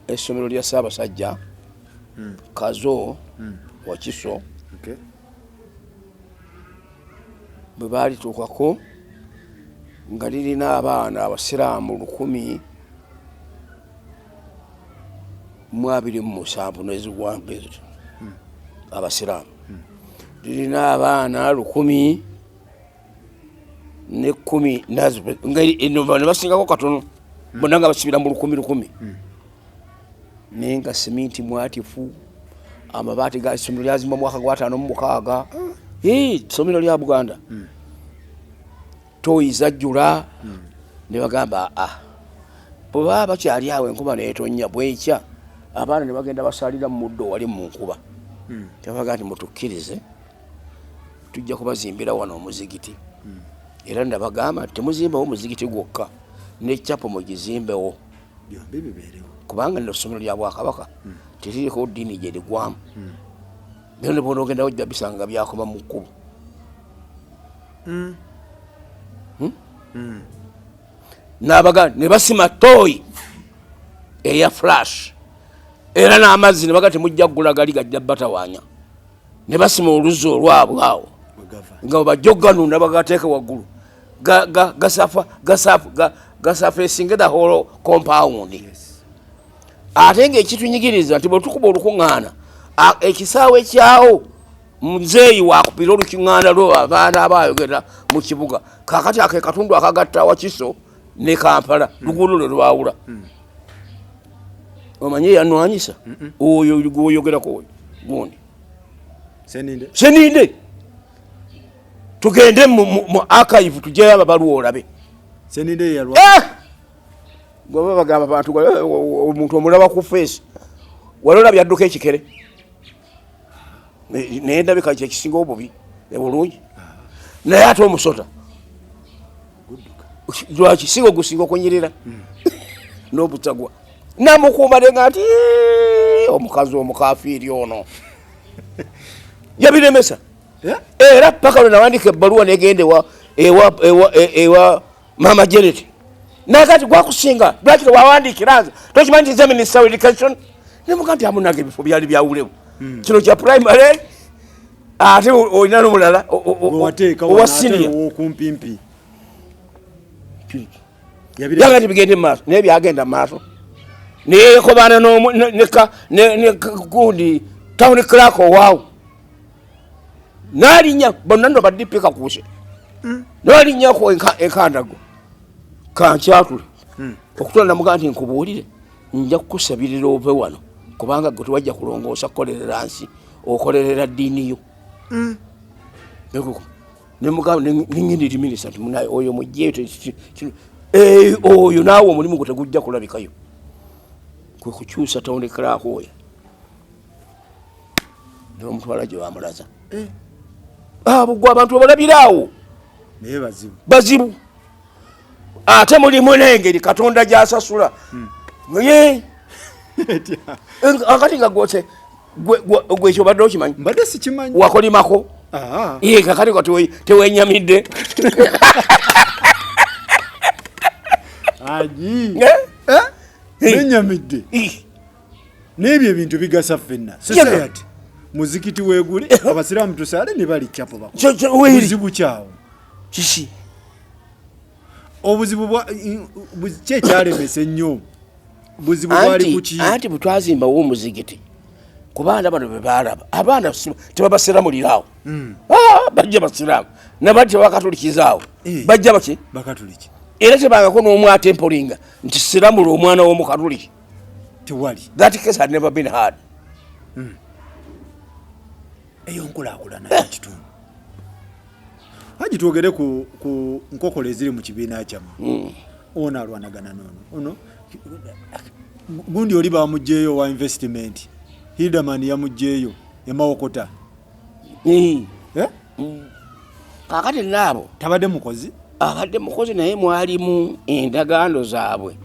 S1: essomero lya Ssaabasajja Kazo Wakiso. Bwe baalituukako nga lirina abaana abasiraamu 1027 nezigwambe zityo abasiraamu, lirina abaana 1010 nga ne basingako katono, bonna nga basibira mu lukumi lukumi, naye nga seminti mwatifu, amabaati ga essomero lyazimba mwaka gwa 56. Essomero lya Buganda toyi zajjula. Ne bagamba bwe baba bakyali awo enkuba neetonnya bwekya, abaana ne bagenda basalira mu muddo wali mu nkuba. Tebaga nti mutukkirize tujja kubazimbira wano omuzigiti. Era nabagamba nti temuzimbawo omuzigiti gwokka, ne chapel mugizimbewo.
S2: Byombi bibeerewo.
S1: Kubanga nno essomero lya Bwakabaka teririko ddiini gye ligwamu. Naye ne bw'onoogendawo ojja bisanga byakoma mu kkubo. N'abaga ne basima toyi eya flash era n'amazzi ne baga temujja kugula gali gajja batawaanya, ne basima oluzzi olwabwe awo nga bwe bajja okuganunda bagateeka waggulu. Gasafa gasurfacinga the whole compound. Ate ngaekitunyigiriza nti bwetukuba olukuŋŋaana, ekisaawe kyawo muzeeyi wakupira olukuŋŋaana lwo, abaana abayogera mu kibuga. Kakati ake katundu akagatta Wakiso ne Kampala, luguudo lwe lwawula. Omanye yanwanyisa oyo gwoyogerako, oyo gundi.
S2: Seninde.
S1: Seninde. Tugende mu archive, tugyeyo ababaluwa olabe.
S2: Seninde yalwa.
S1: Eh! Bwaba bagamba bantu, omuntu omulaba ku face. Wali olabye adduka ekikere? Naye ndabika kyekisinga obubi ebulungi, naye ate omusota lwaki singa ogusinga okunyirira n'obutagwa namukuuma nenga nti "Eh, omukazi omukafiiri ono yabiremesa."
S2: Eh?
S1: Era paka lwe nawandika ebbaluwa negenda ewa mama Janet, nakati gwakusinga, lwaki tewawandikira nze? Tokimanyi nti nze minister of education? Nemuga nti amunaga ebifo byali byawulewo, kino kya primary, ate olina n'omulala
S2: gwewateeka
S1: owa senior.
S2: Owokumpimpi.
S1: Yaga nti bigende mumaaso, naye byagenda mumaaso neyekobaana ne gundi town clerk owaawo, nalinya bonna no ba DP kakuuse, nalinyako enkandago kankyatule okutula. Namugaa nti nkubuulire, nja kukusabirira ove wano, kubanga gwe tewajja kulongoosa kukolerera nsi, okolerera ddiini yo. Nemugamba nenyini minisita nti munaye oyo mugyeyo, oyo naawe omulimu gwe tegujja kulabikayo, kwe kukyusa town clerk oyo nebamutwala gye bamulaza. Abo gwe abantu obalabiraawo.
S2: Naye bazibu.
S1: Bazibu, ate mulimu n'engeri Katonda gyasasula naye akati nga gwote gwe ekyo obadde okimanyi?
S2: Mbadde sikimanyi.
S1: Wakolimako?
S2: Ah.
S1: Ye kakati nga tewenyamidde.
S2: Aji.
S1: Eh?
S2: Eh? Nenyamidde.
S1: Ih.
S2: N'ebyo ebintu bigasa ffenna society. Muzikiti weeguli, abasiraamu tusaale ne bali chapo.
S1: Weeri.
S2: Buzibu kyawo?
S1: Kiki?
S2: Obuzibu ki ekyalemesa ennyo? Buzibu bwali
S1: Anti
S2: kuki?
S1: Anti bwe twazimbawo omuzigiti, ku baana bano bwe baalaba abaana tebabasiramuliraawo. Ah, bajja basiraamu nabali tebakatulikizaawo.
S2: Eh.
S1: Bajja baki?
S2: Bakatuliki.
S1: Era tebangako n'omu atempolinga nti siramula omwana w'omukatuliki.
S2: Tewali.
S1: That case had never been heard.
S2: Eyo nkulaakulana yakitundu. Haji, twogere ku nkokola eziri mu kibiina kyammwe. Ono alwanagana noono, ono gundi oli bamugjeeyo wa investment, Hilderman yamugjeeyo emawokota. Eh?
S1: Kakati naabo
S2: Tabadde mukozi.
S1: Abadde mukozi, naye mwalimu endagaano zaabwe,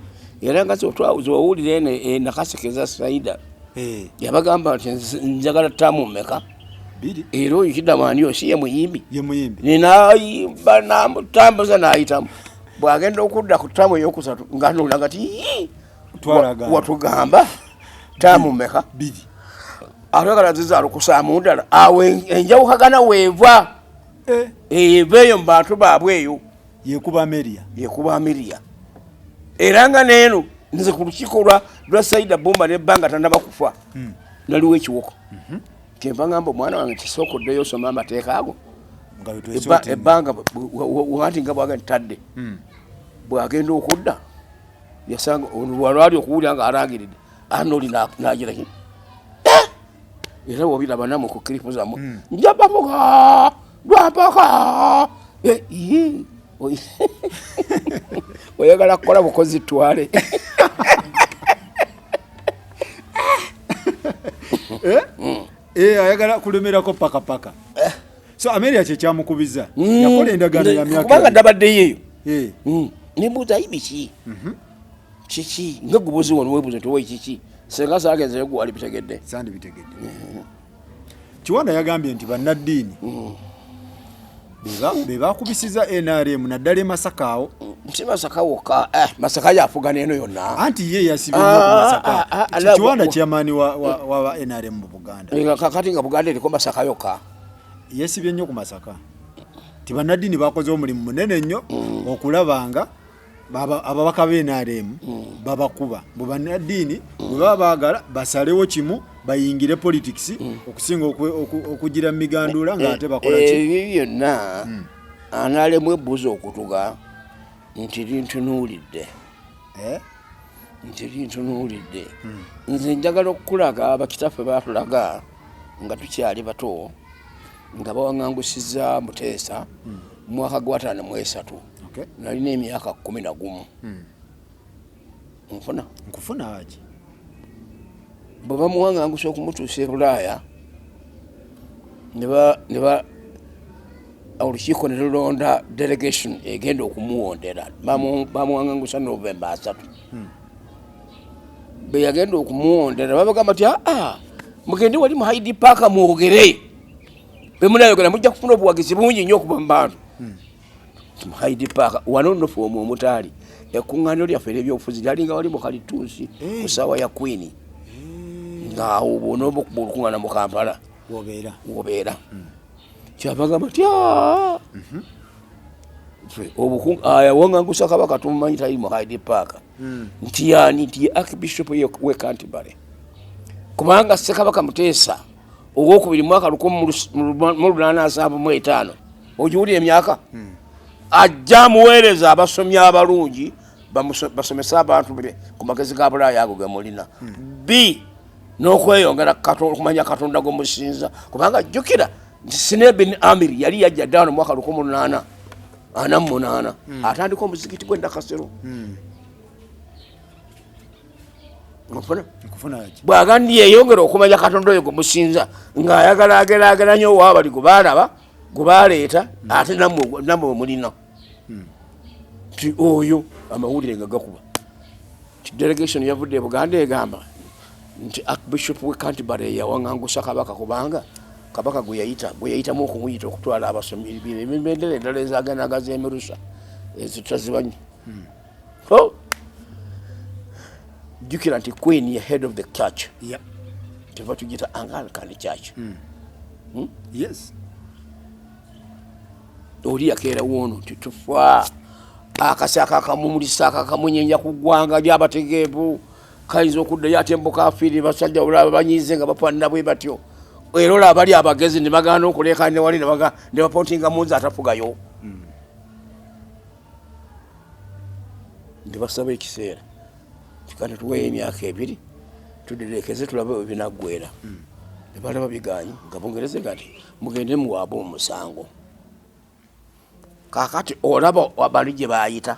S1: era nga zowulira eno enakasekeza Saida.
S2: Eh,
S1: Yabagamba nti njagala term mmeka?
S2: 2.
S1: Era oyo Kidamani oyo si ye muyimbi?
S2: Ye muyimbi.
S1: Ninayimba namutambuza nayitamu, bwagenda okudda ku term eyokusatu nga nolaga ti "Ii,
S2: Twalagaana.
S1: Watugamba term mmeka?"
S2: 2.
S1: Ate ziza alukusaamu ddala awo enjawukagana weeva.
S2: Eh,
S1: eva eyo mu bantu baabwe eyo.
S2: Yekuba Ameria.
S1: Yekuba Ameria. Era nga neeno nze ku lukiiko lwa Saida Bumba nebbanga tanaba kufa, naliwo ekiwoko. Kyenva ngamba omwana wange kisooka oddeyo osome amateeka ago.
S2: Nga bwe
S1: Ebbanga wanti nga bwaga ntadde, bwagenda okudda yasanga lwali okuwulira nga alangiridde anoli nagira ki. Era wobiraba namwe ku clip zammwe, njabamuga lwampaka. Eh, ii, oyagala kukola bukozi twale.
S2: Eh, ayagala kulemerako paka paka. So Ameria kyekyamukubiza, yakola endagaano ya myaka
S1: Kubanga
S2: 2.
S1: ndabaddeyo eyo.
S2: Eh,
S1: Nembuuza ayi biki kiki nga gubuzi wano, webuuza nti owa kiki senga saagenzeyo gwe wali bitegedde.
S2: Sandi bitegedde. Kiwanda yagambye nti bannaddiini be bakubisiza NRM naddala e Masaka awo.
S1: Si Masaka wokka, eh, Masaka yafuga neeno yonna.
S2: Anti ye yasibye nnyo ku
S1: Ah,
S2: Masaka.
S1: ah, ah,
S2: Kiwanda kyamaani wa NRM mu Buganda.
S1: Nga kakati nga Buganda eriko Masaka yokka.
S2: Yesibye nnyo ku Masaka. Ti bannaddiini bakoze omulimu munene nnyo okulaba nga ababaka ba NRM babakuba. Bwe bannaddiini bwe baba baagala basalewo kimu bayingire politics okusinga okugira mu migandula ng'ate bakola ki?
S1: Ebyo byonna analemu ebbuzi okutuga nti lintunuulidde. Nti lintunuulidde. Nze njagala okukulaga bakitaffe baatulaga nga tukyali bato nga bawaŋŋangusiza Muteesa mu mwaka gwa 53. Nalina emyaka 11. Nfuna?
S2: Nkufuna, Haji.
S1: Bwe bamuwaŋŋangusa okumutuusa e Bulaaya, ne ba olukiiko ne lulonda delegation egenda okumuwondera. Bamuwaŋŋangusa Novemba 3. Bwe yagenda okumuwondera babagamba nti aa, mugende wali mu Hyde Park mwogere, bwe munayogera mujja kufuna obuwagizi bungi nnyo okuva mu bantu. Mu Hyde Park wano nno fe omwo omutaali ekkuŋŋaaniro lyaffe ery'ebyobufuzi lyalinga wali mu kalituusi ku ssaawa ya Queen, ng'awo bw'onooba okuba olukuŋŋaana mu Kampala
S2: wobeera.
S1: Wobeera. Kyabagamba nti "Aa, ffe yawaŋŋangusa Kabaka tumumanyi tali mu Hyde Park." Nti yaani? Nti ye Archbishop we Canterbury, kubanga Ssekabaka Muteesa Owokubiri mwaka 1875, ogiwulira emyaka, ajja amuweereza abasomi abalungi basomese abantu be ku magezi ga Bulaaya ago gemulina b n'okweyongera okumanya Katonda gwe musinza, kubanga jjukira nti Sine bin Amir yali yajja ddala mu mwaka 1848 atandika omuzikiti gw'endakasero. Nfuna?
S2: Nkufuna, Haji.
S1: Bw'aga ndi yeyongera okumanya Katonda oyo gwe musinza, ng'ayagala ageraageranya owaabali gwe baalaba gwe baleeta, ate nammwe bwe mulina nti oyo amawulire nga gakuba nti delegation yavudde e Buganda egamba nti Archbishop we Canterbury yawaŋŋangusa Kabaka, kubanga Kabaka gwe yayita gwe yayitamu okumuyita okutwala abasomi ebendera endala ezagendaga z'emirusa ezitazibanyi. Oh! Jjukira nti Queen ye head of the church. Kyeva tugiyita Anglican Church.
S2: Yes.
S1: Oli yakeera woono nti tufa akasi akakamumulisa akakamunyenya ku ggwanga ly'abategeevu kayinza okuddayo ate mbukafiiri basajja olaba banyiize nga bafaanana bwe batyo, era olaba bali abagezi ne bagaana okuleekaana ne wali ne bapontinga munzi atafugayo ne basaba ekiseera kikati tuweeyo emyaka 2 tudirekeze tulabe we binaggwera. Ne balaba bigaanyi nga Bungereza ega nti mugende muwaabe omusango. Kaakati olaba bali gye baayita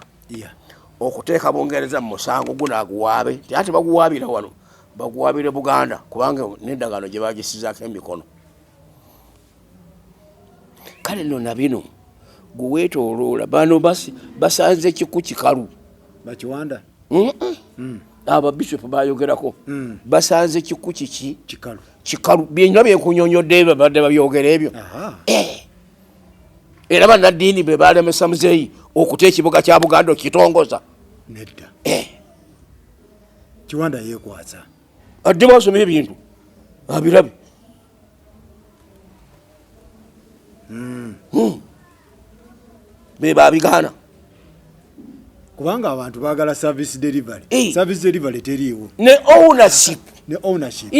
S1: okuteeka Bungereza mu musango guno aguwaabe, nti ate baguwaabira wano, baguwaabire Buganda, kubanga n'endagaano gye bagisizaako emikono. Kale nno na bino gwe weetooloola bano basanze kiku kikalu.
S2: Bakiwanda.
S1: Ababishopu bayogerako basanze kiku kiki?
S2: Kikalu.
S1: Kikalu. Byonna byenkunyonyodde ebyo babadde babyogera ebyo. Era bannaddiini be balemesa Muzeeyi okuta ekibuga kya Buganda okitongoza.
S2: Nedda. Kiwanda yeekwasa.
S1: Adde basoma ebintu abirabe. Be babigaana.
S2: Kubanga abantu baagala service delivery. Service delivery teriiwo.
S1: Ne ownership.
S2: Ne ownership.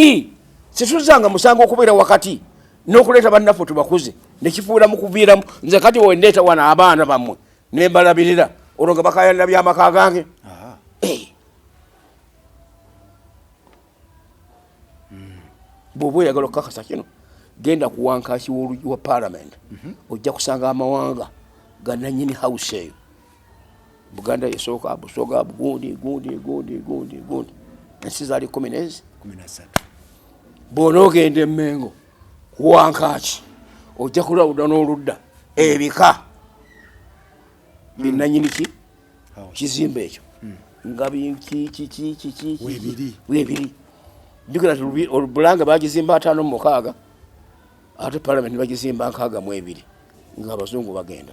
S1: Situzanga musango okubeera wakati n'okuleeta bannaffe tubakuze nekifuula mu kuviiramu. Nze kati wendeeta wano abaana bammwe nembalabirira, olwo nga bakayanira byamaka gange. Bw'oba oyagala okukakasa kino, genda ku wankaaki wa parliament, ojja kusanga amawanga gananyini house eyo. Buganda yesooka, Busoga, gundi gundi gundi gundi gundi, ensi zaali kumi nezi.
S2: 13.
S1: Bw'onoogenda Emmengo ku wankaaki, ojja kulawuda n'oludda ebika binanyini ki kizimbe ekyo nga kiki.
S2: Weebiri.
S1: Weebiri. Jjukira nti Bulanga bagizimba 56, ate parliament bagizimba 62 nga abazungu bagenda.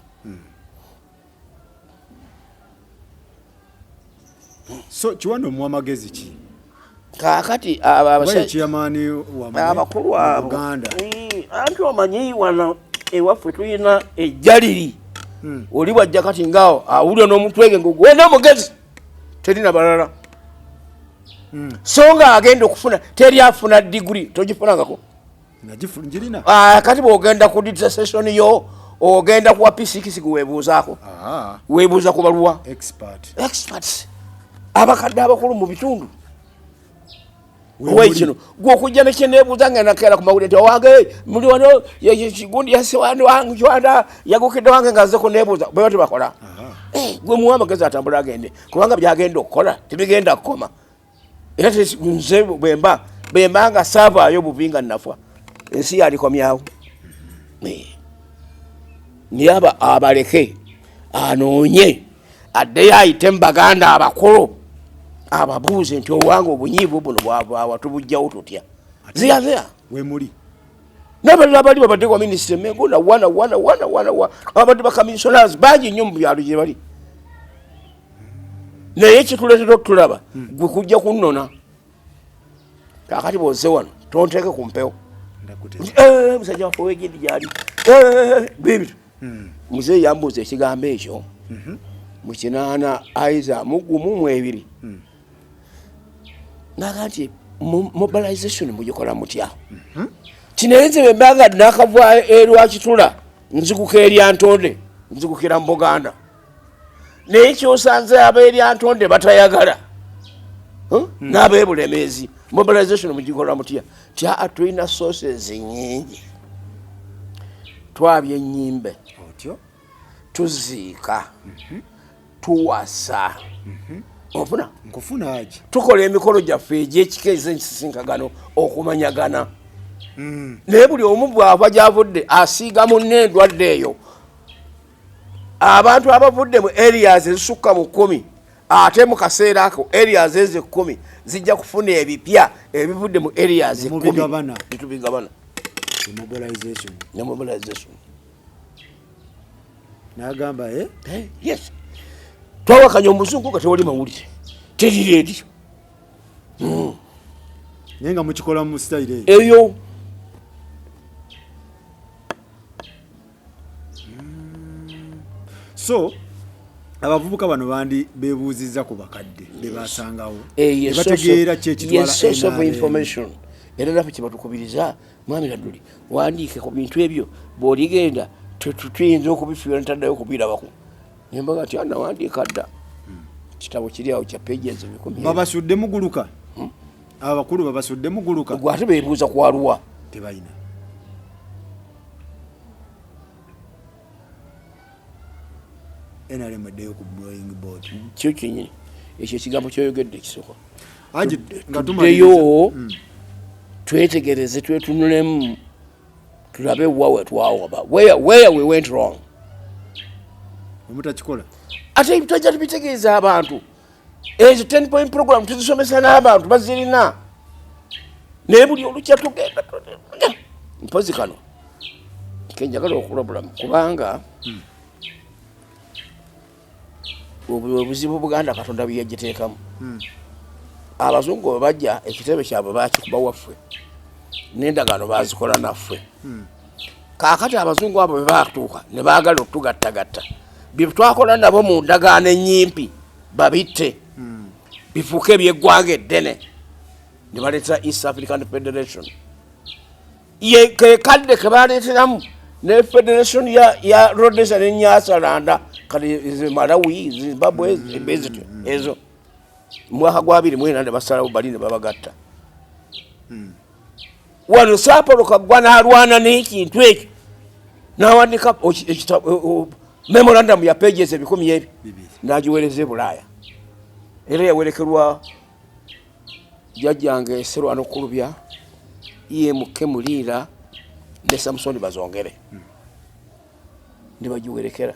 S2: So Kiwanda omuwa magezi ki?
S1: Kaakati abo
S2: Oba ye chairman wammwe
S1: abakulu
S2: mu
S1: abo
S2: Buganda.
S1: Anti omanyi wano Ewaffe tulina ejjaliri. Oli bwajja kati ngaawo awulira n'omutwege ng'ogwena omugezi, terina balala. So nga agenda okufuna, teri afuna diguri, togifunangako.
S2: Njirina.
S1: Ah, kati bwogenda ku dissertation yo, ogenda kuwa P6, gwewebuuzaako. Weebuuza ku baluwa?
S2: Expert.
S1: Experts, abakadde abakulu mu bitundu.
S2: Weemuli.
S1: Owekino gwe okujja nekyenebuuza nga nakeera ku mawulire nti owange muli wano kigundi yasiwandiwanda yagukidde wange nga nze kunebuuza, bwe tebakola. Gwe muwa amagezi atambula agende, kubanga byagenda okukola tebigenda kukoma. Era nze bwemba nga saavaayo bubi nga nafa, ensi yalikomyawo. Naye abaleke anoonye addeyo ayite mu baganda abakulu ababuuze nti owange obunyiivu buno bwavaawa, tubugjawo tutya? Ziyaziya.
S2: Wemuli.
S1: N'abalala bali babadde kwa minisita emengo nawa nawa nawa nawa nawa, abadde bacommissioners bangi nnyo mu byalo gye bali, naye kituleetera okutulaba gwe kujja kunnona. Kakati bwozze wano tonteeke ku mpewo.
S2: Ndakuteeka.
S1: Musajja waffe wegindi gyali bibito. Muzeeyi yambuuza ekigambo ekyo mu 1982, naga nti mobilization mugikola mutya? Kinaye nze bwembanga nakava erwakitula nziguka eryantonde, nzigukira mu Buganda, naye kyosanze aberyantonde batayagala. Huh? N'abebulemeezi mobilization mugikola mutya? Ti aa, tulina sources nyingi, twabya ennyimbe,
S2: otyo,
S1: tuziika, tuwasa, ofuna?
S2: Nkufuna agi.
S1: Tukola emikolo gyaffe egyekika ez'ensisinkagano okumanyagana, naye buli omu bw'ava gyavudde asiiga munne endwadde eyo. Abantu abavudde mu areas ezisukka mu 10, ate mu kaseera ako areas ezo 10 zijja kufuna ebipya ebivudde mu areas 10.
S2: Nemubigabana.
S1: Netubigabana.
S2: Mobilization.
S1: Ne mobilization.
S2: N'agamba, eh?
S1: Yes, twawakanya omuzungu nga tewali mawulire, teri rediyo.
S2: Naye nga mukikola mu sitayiro eyo.
S1: Eyo.
S2: So abavubuka bano bandi bebuuzizza ku bakadde be basangawo,
S1: Eyo
S2: ne bategeera ki ekitwala
S1: source of
S2: NRM.
S1: information. Era naffe kyebatukubiriza, mwami Nadduli, wandiike ku bintu ebyo, bw'oligenda tuyinza okubifiira ntaddayo okubirabako. Nembaga nti anawandiika dda kitabo kiri awo kya pages 1000.
S2: Babasudde muguluka, abakulu babasudde muguluka.
S1: Gwe ate beebuuza kwaluwa?
S2: Tebalina. NRM eddeyo ku drawing board.
S1: Kyo kyenyini ekyo ekigambo kyoyogedde ekisooka.
S2: Haji, nga tumaliriza.
S1: Tuddeyo twetegereze, twetunulemu, tulabe wa we twawaba, where we went wrong.
S2: Omutakikola.
S1: Ate tojja tubitegeeza abantu. Ezo 10 point program tuzisomesa n'abantu bazirina, naye buli olukya tugenda mpozi. Kano kenjagala okulabulamu, kubanga obuzibu Buganda Katonda bwe yagiteekamu, abazungu bwe bajja ekitebe kyabwe bakikuba waffe, n'endagaano bazikola naffe. Kaakati abazungu abo bwe batuuka ne baagala otugattagatta, bye twakola nabo mu ndagaano ennyimpi babitte bifuuke ebyeggwanga eddene, ne baleetera East African Federation. Ye ke kadde ke baleeteramu ne federation ya Rhodesia ne Nyasaland, kati ze Malawi, Zimbabwe, ezityo ezo. Mu mwaka gwa 24 ne basalawo bali ne babagatta wano. Saapolo Kaggwa n'alwana n'ekintu ekyo, n'awandika memorandum ya pages 200.
S2: 200.
S1: N'agiweereza e Bulaaya, era yawerekerwa jjajjange Serwano Kulubya, EMK Muliira ne Samusoni Bazongere, ne bagiwerekera.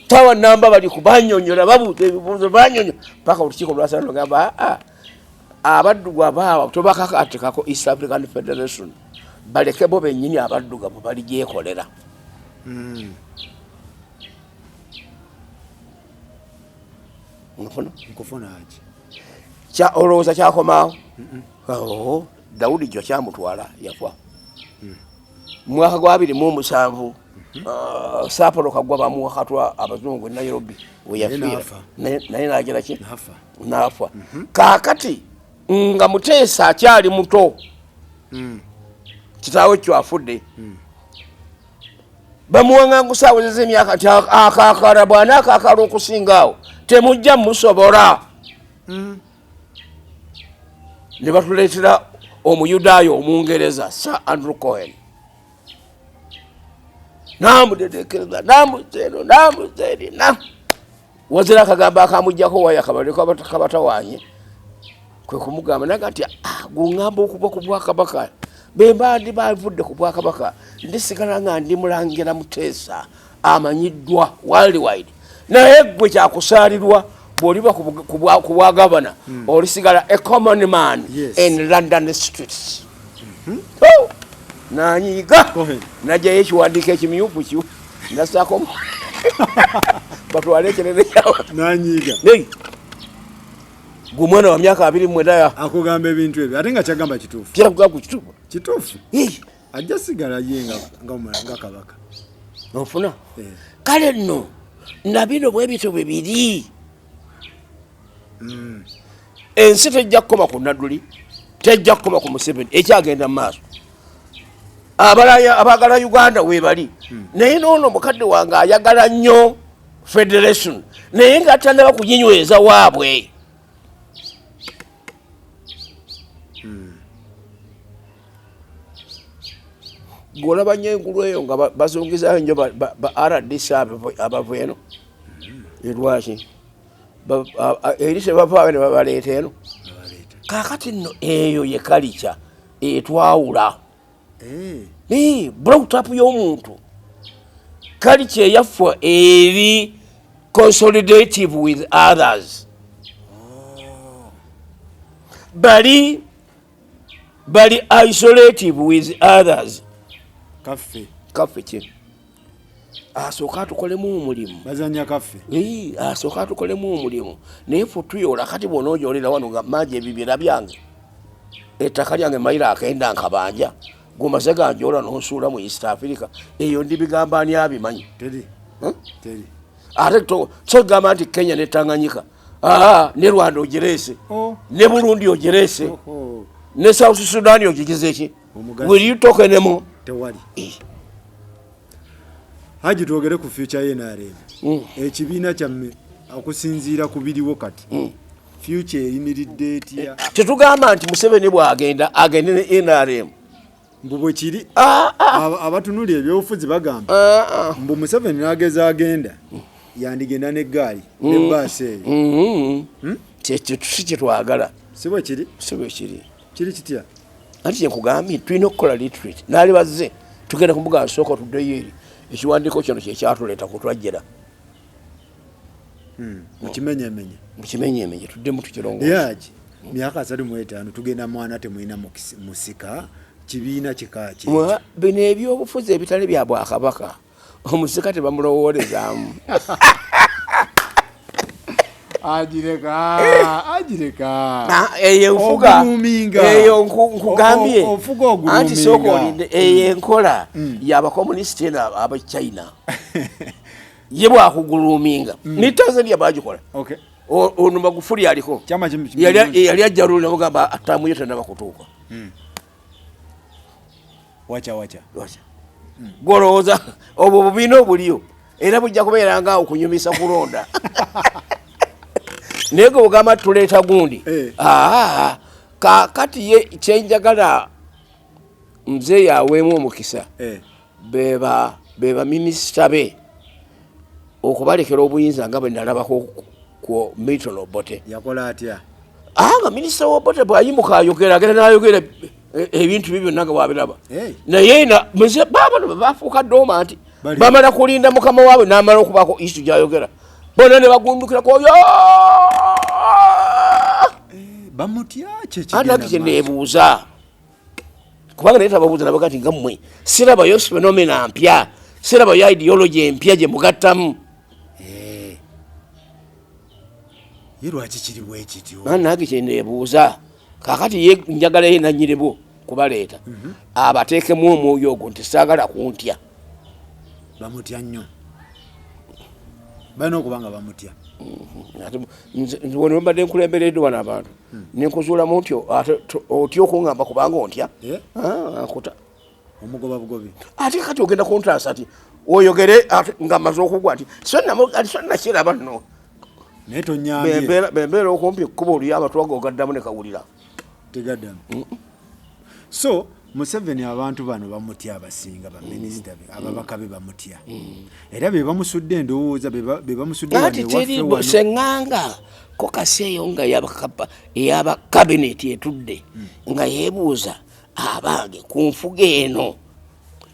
S1: Tawa namba bali kubanyonyola, babuuza ebibuuzo, banyonyola paka olukiiko lwasala lugamba, aa, abaddugavu abo tobakakatikako East African Federation, baleke bo bennyini abaddugavu baligyekolera. Nfuna?
S2: Nkufuna Haji.
S1: Olowooza kyakomaawo? Oh, Dawudi jjo kyamutwala yafa. Mu mwaka gwa 27, Saapolo Kagwa bamuwa katwa abazungu e Nairobi weyafiira.
S2: Naye
S1: Naye nagira ki?
S2: Nafa.
S1: N'afa. Kaakati nga Muteesa akyali muto, kitaawe kyo afudde, bamuwaŋŋangusa awezeza emyaka nti akaakala bw'anaakaakala okusinga awo temujja musobola. Ne batuleetera Omuyudaaya Omungereza, Sir Andrew Cohen, namutetekereza, namuza eno, namuza eri, na wazira akagambo akamugjako waya kabale kabatawanye kwe kumugamba naga nti, "Ah, guŋŋamba okuva ku bwakabaka, bemba ndi bavudde ku bwakabaka, ndisigala nga ndi Mulangira Muteesa amanyiddwa worldwide, naye gwe kyakusaalirwa bw'oliba ku bwagavana olisigala a common man in London streets." Oh! Nanyiiga.
S2: Cohen.
S1: Najjayo ekiwandiiko ekimyufu kiw nasaako batwale ekerere kyawa.
S2: Nanyiiga.
S1: Hey! Gwe omwana wa myaka 29
S2: akugamba ebintu ebyo ate nga kyagamba kituufu.
S1: Kirakuga ku kituufu.
S2: Kituufu.
S1: Hey!
S2: Ajja sigala ye nga kabaka.
S1: Ofuna?
S2: Eh.
S1: Kale nno nabino bwe bityo bwe biri. Ensi tejja kukoma ku Nadduli, tejja kukoma ku Museveni ekyagenda mu maaso. Abalala abaagala Uganda weebali, naye noono mukadde wange ayagala nnyo federation, naye nga tanaba kuginyweza waabwe. Gwolaba nnyo engulu eyo nga bazungizayo nnyo ba RDC abava eno. Lwaki eri tebavaayo ne babaleeta eno?
S2: Babaleeta.
S1: Kaakati nno eyo ye kalica etwawula.
S2: Eh.
S1: Brought up y'omuntu, kalica eyaffe eri consolidative with others. Bali bali isolative with others.
S2: Kaffe.
S1: Kaffe ki? Asooka atukolemu omulimu.
S2: Bazanya kaffe.
S1: Asooka atukolemu omulimu, naye fe tuyola. Kati bwona ojolera wano nga maji ebibira byange, ettaka lyange mayiro akenda nkabanja, gumaze ganjola nonsuula mu East Africa, eyo ndibigamba ani abimanyi?
S2: Teri.
S1: Huh?
S2: Teri.
S1: Ate togamba nti Kenya ne Tanganyika, aa, ne Rwanda ogireese,
S2: Oh.
S1: ne Burundi ogireese,
S2: Oho.
S1: ne South Sudan ogigize ki?
S2: Omugazi.
S1: Will you talk anymore?
S2: Tewali.
S1: Eh.
S2: Haji, twogere ku future ye NRM. Ekibiina kyamme okusinziira ku biriwo kati, future eyimiridde etya?
S1: Tetugamba nti Museveni bwagenda agende ne NRM.
S2: Mbu bwe kiri.
S1: Ah, ah.
S2: Abatunuli ebyobufuzi bagamba
S1: Ah, ah.
S2: mbu Museveni n'ageza agenda, yandigenda n'eggaali n'ebbaasi eyo.
S1: Si kyetwagala.
S2: Si bwe kiri?
S1: Si bwe kiri.
S2: Kiri kitya?
S1: Anti kyekugambye, tulina okukola retreat. Naali bazze tugenda kumbuga, nsooka tuddeyo eri ekiwandiiko kino kyekyatuleeta kutwajjera.
S2: Mukimenyemenye.
S1: Mukimenyemenye, tuddemu tukirongoosa.
S2: Naye Haji, myaka 35 tugenda mwana, temulina musika, kibiina kika ki?
S1: Bino ebyobufuzi ebitali bya bwakabaka, omusika tebamulowoolezaamu.
S2: Agireka, agireka.
S1: Ah, eyo enfuga.
S2: Oguluminga.
S1: Eyo nkugambye.
S2: Ofuga oguluminga.
S1: Anti sooka olinde, eyo enkola y'abakomunisiti eno Abachina. Ye bwakuguluminga, ne Tanzania bagikola. Ono Magufuli aliko.
S2: Chama
S1: Yali ajja luli namugamba attaamu ye tenaba kutuuka.
S2: Wacha wacha.
S1: Lwaki? Gwolowooza obwo bubiina obuliyo era bujja kubeera nga okunyumisa kulonda, naye gwe bugamba tuleeta gundi. Aa, kaakati ye kyenjagala muzeeyi aweemu omukisa, beba minisita be okubalekera obuyinza nga bwe nalabako ku Milton Obote.
S2: Yakola atya?
S1: Nga minisita wa Obote bw'ayimuka ayogera, agenda n'ayogera ebintu bye byonna nga bwabiraba. Naye baabano bafuuka ddooma nti bamala kulinda mukama waabwe n'amala okubaako issue gy'ayogera, bonna ne bagundukirako oyo.
S2: Bamutya ki?
S1: Anaki kye neebuuza, kubanga naye tababuuza nabaga nti nga mmwe sirabayo phenomena mpya, sirabayo ideology empya gye mugattamu.
S2: Ye lwaki kiri bwe kityo?
S1: Nange kye neebuuza. Kaakati ye njagala ye nannyinibo. Kubaleeta abateekemu omwoyo ogwo nti saagala kuntya.
S2: Bamutya nnyo, balina okuba nga bamutya.
S1: Ate nze wano mbadde nkulembereddwe wano abantu nenkuzuulamu nti ate otya okuŋŋamba kubanga ontya.
S2: Eh?
S1: Ah, nkuta.
S2: Omugoba bugobi.
S1: Ate kati ogenda kuntaasa ti oyogere ate nga maze okugwa nti so nakiraba nno.
S2: Naye tonyambye.
S1: Bembeera okumpi ekkubo oli amatu ago ogaddamu ne kawulira.
S2: Tegaddamu. So Museveni abantu bano bamutya, abasinga baminisita be, ababaka be bamutya, era be bamusudde endowooza, be bamusudde wano
S1: Anti
S2: ewaffe
S1: teri
S2: wano.
S1: Seŋŋanga ko kaseeyo nga eyaba kabineti etudde nga yeebuuza abange ku nfuga eno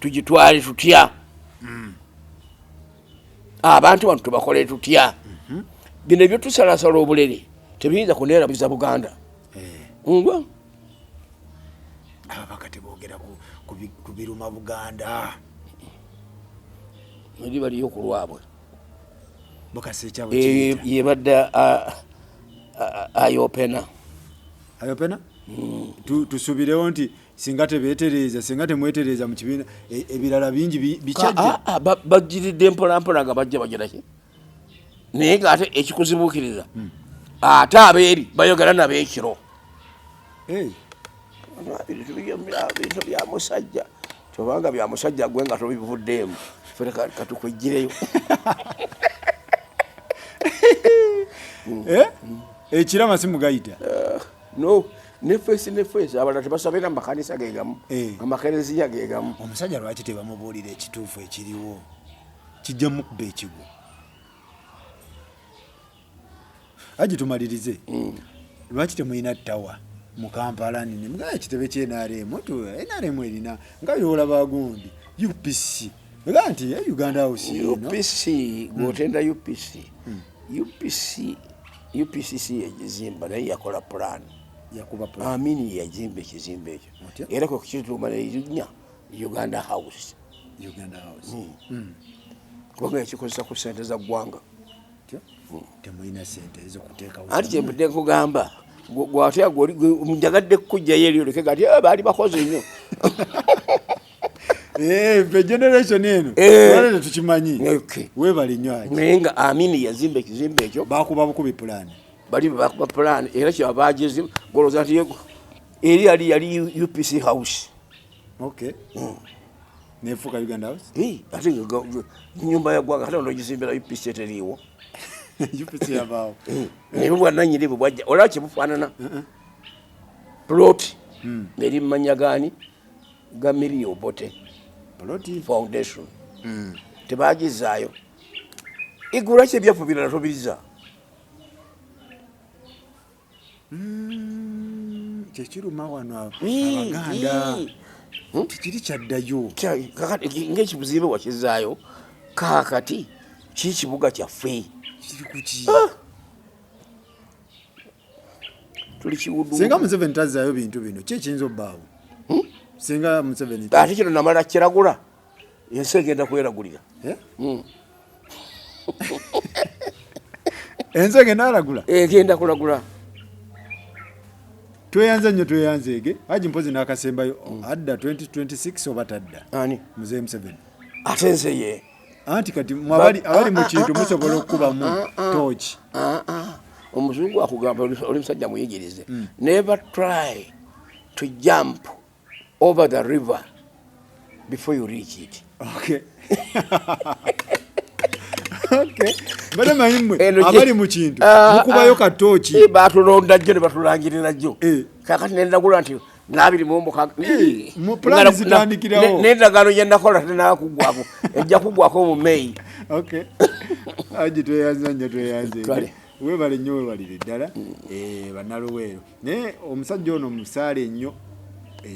S1: tugitwale tutya, abantu bano tubakole tutya, bino ebyotusalasala obulere tebiyinza kuneerabiza Buganda. Ngwa.
S2: Ababaka teboogera ku biruma Buganda.
S1: Eri baliyo ku lwabwe.
S2: Bukasa ekyabwe kiyita.
S1: Yebadde ayopena.
S2: Ayopena. Tusuubirewo nti singa tebeetereeza, singa temwetereeza mu kibiina, ebirala bingi bikyajja.
S1: Bajjiridde mpolampola nga bajja bagiraki, naye ng'ate ekikuzibuukiriza ate abeeri bayogera nabo ekiro. Bintu bya musajja, tobanga bya musajja gwe nga tobivuddeemu, ffe katukwejjireyo.
S2: Eh? Ekirama si mugayita.
S1: No, ne face ne face, abalala tebasabira mu makanisa gegamu, amakereziya gegamu.
S2: Omusajja lwaki tebamubuulira ekituufu ekiriwo? Kijja mukuba ekigwo. Aji tumalirize. Lwaki temulina ttawa mu Kampala nini? Mugaa ekitebe ky'NRM, NRM erina nga by'olaba gundi UPC. Mugaa nti Uganda House eno.
S1: UPC, gw'otenda UPC. UPC, UPCC yagizimba, naye yakola plan.
S2: Yakuba plan.
S1: Amini yazimba ekizimbe ekyo.
S2: Otya?
S1: Era kwe kukituuma n'erinnya Uganda House.
S2: Uganda House.
S1: Kubanga yakikozesa ku ssente za ggwanga.
S2: Otya? Temulina ssente ez'okuteekawo.
S1: Anti kye mbadde nkugamba, gw'atya gw'oli, njagadde kukujjayo eri oleke gati, baali bakoze nnyo.
S2: Ffe generation eno, twali tetukimanyi. Weebale nnyo Haji.
S1: Naye nga Amini yazimba ekizimbe ekyo.
S2: Baakuba bukubi pulaani.
S1: Bali baakuba pulaani, era kyebava bagizimba, gw'olowooza nti eri yali UPC House.
S2: Nefuuka Uganda House?
S1: Ate nga nnyumba ya ggwanga, ate n'ogizimbira UPC eteriiwo.
S2: UPC yavaawo.
S1: Naye obwannannyini bwe bwajja, olaba kye bufaanana? Plot eri mu mannya gaani? Ga Milly Obote.
S2: Plot?
S1: Foundation. Tebagizaayo. Igula ki ebyafu birala tobiriza?
S2: Kyekiruma wano Abaganda. Tikiri kyaddayo.
S1: Kakati ng'ekizimbe wakizaayo, kaakati ki kibuga kyaffe?
S2: Kiri ku ki?
S1: Tuli kiwudu.
S2: Singa Museveni tazzaayo bintu bino, ki ekiyinza obbaawo? Singa Museveni
S1: Ate kino namala kiragula, ensi egenda kweragulira.
S2: Ensi egenda alagula?
S1: Egenda kulagula.
S2: Tweyanze nnyo, tweyanzeege. Haji mpozi n'akasembayo, adda 2026 oba tadda?
S1: Ani?
S2: Muzeeyi Museveni.
S1: Ate nze ye.
S2: Anti kati mwe abali mu kintu musobola okukubamu tooki.
S1: Omuzungu akugamba oli musajja muyigirize. Never try to jump over the river before you reach it.
S2: Mbadde manyi mmwe
S1: Eno
S2: abali mu kintu mukubayo katooki.
S1: Batulonda jjo ne batulangirira jjo. Kaakati ne ndagula nti n'abiri mu mukaaga.
S2: Mu plan zitandikirawo.
S1: N'endagaano gye nakola tennakuggwako. Ejja kuggwako mu May.
S2: Haji tweyanza nnyo, tweyanze.
S1: Kale.
S2: Weebale nnyo, weebalire ddala. Bannaluweero. Naye omusajja ono musaale nnyo.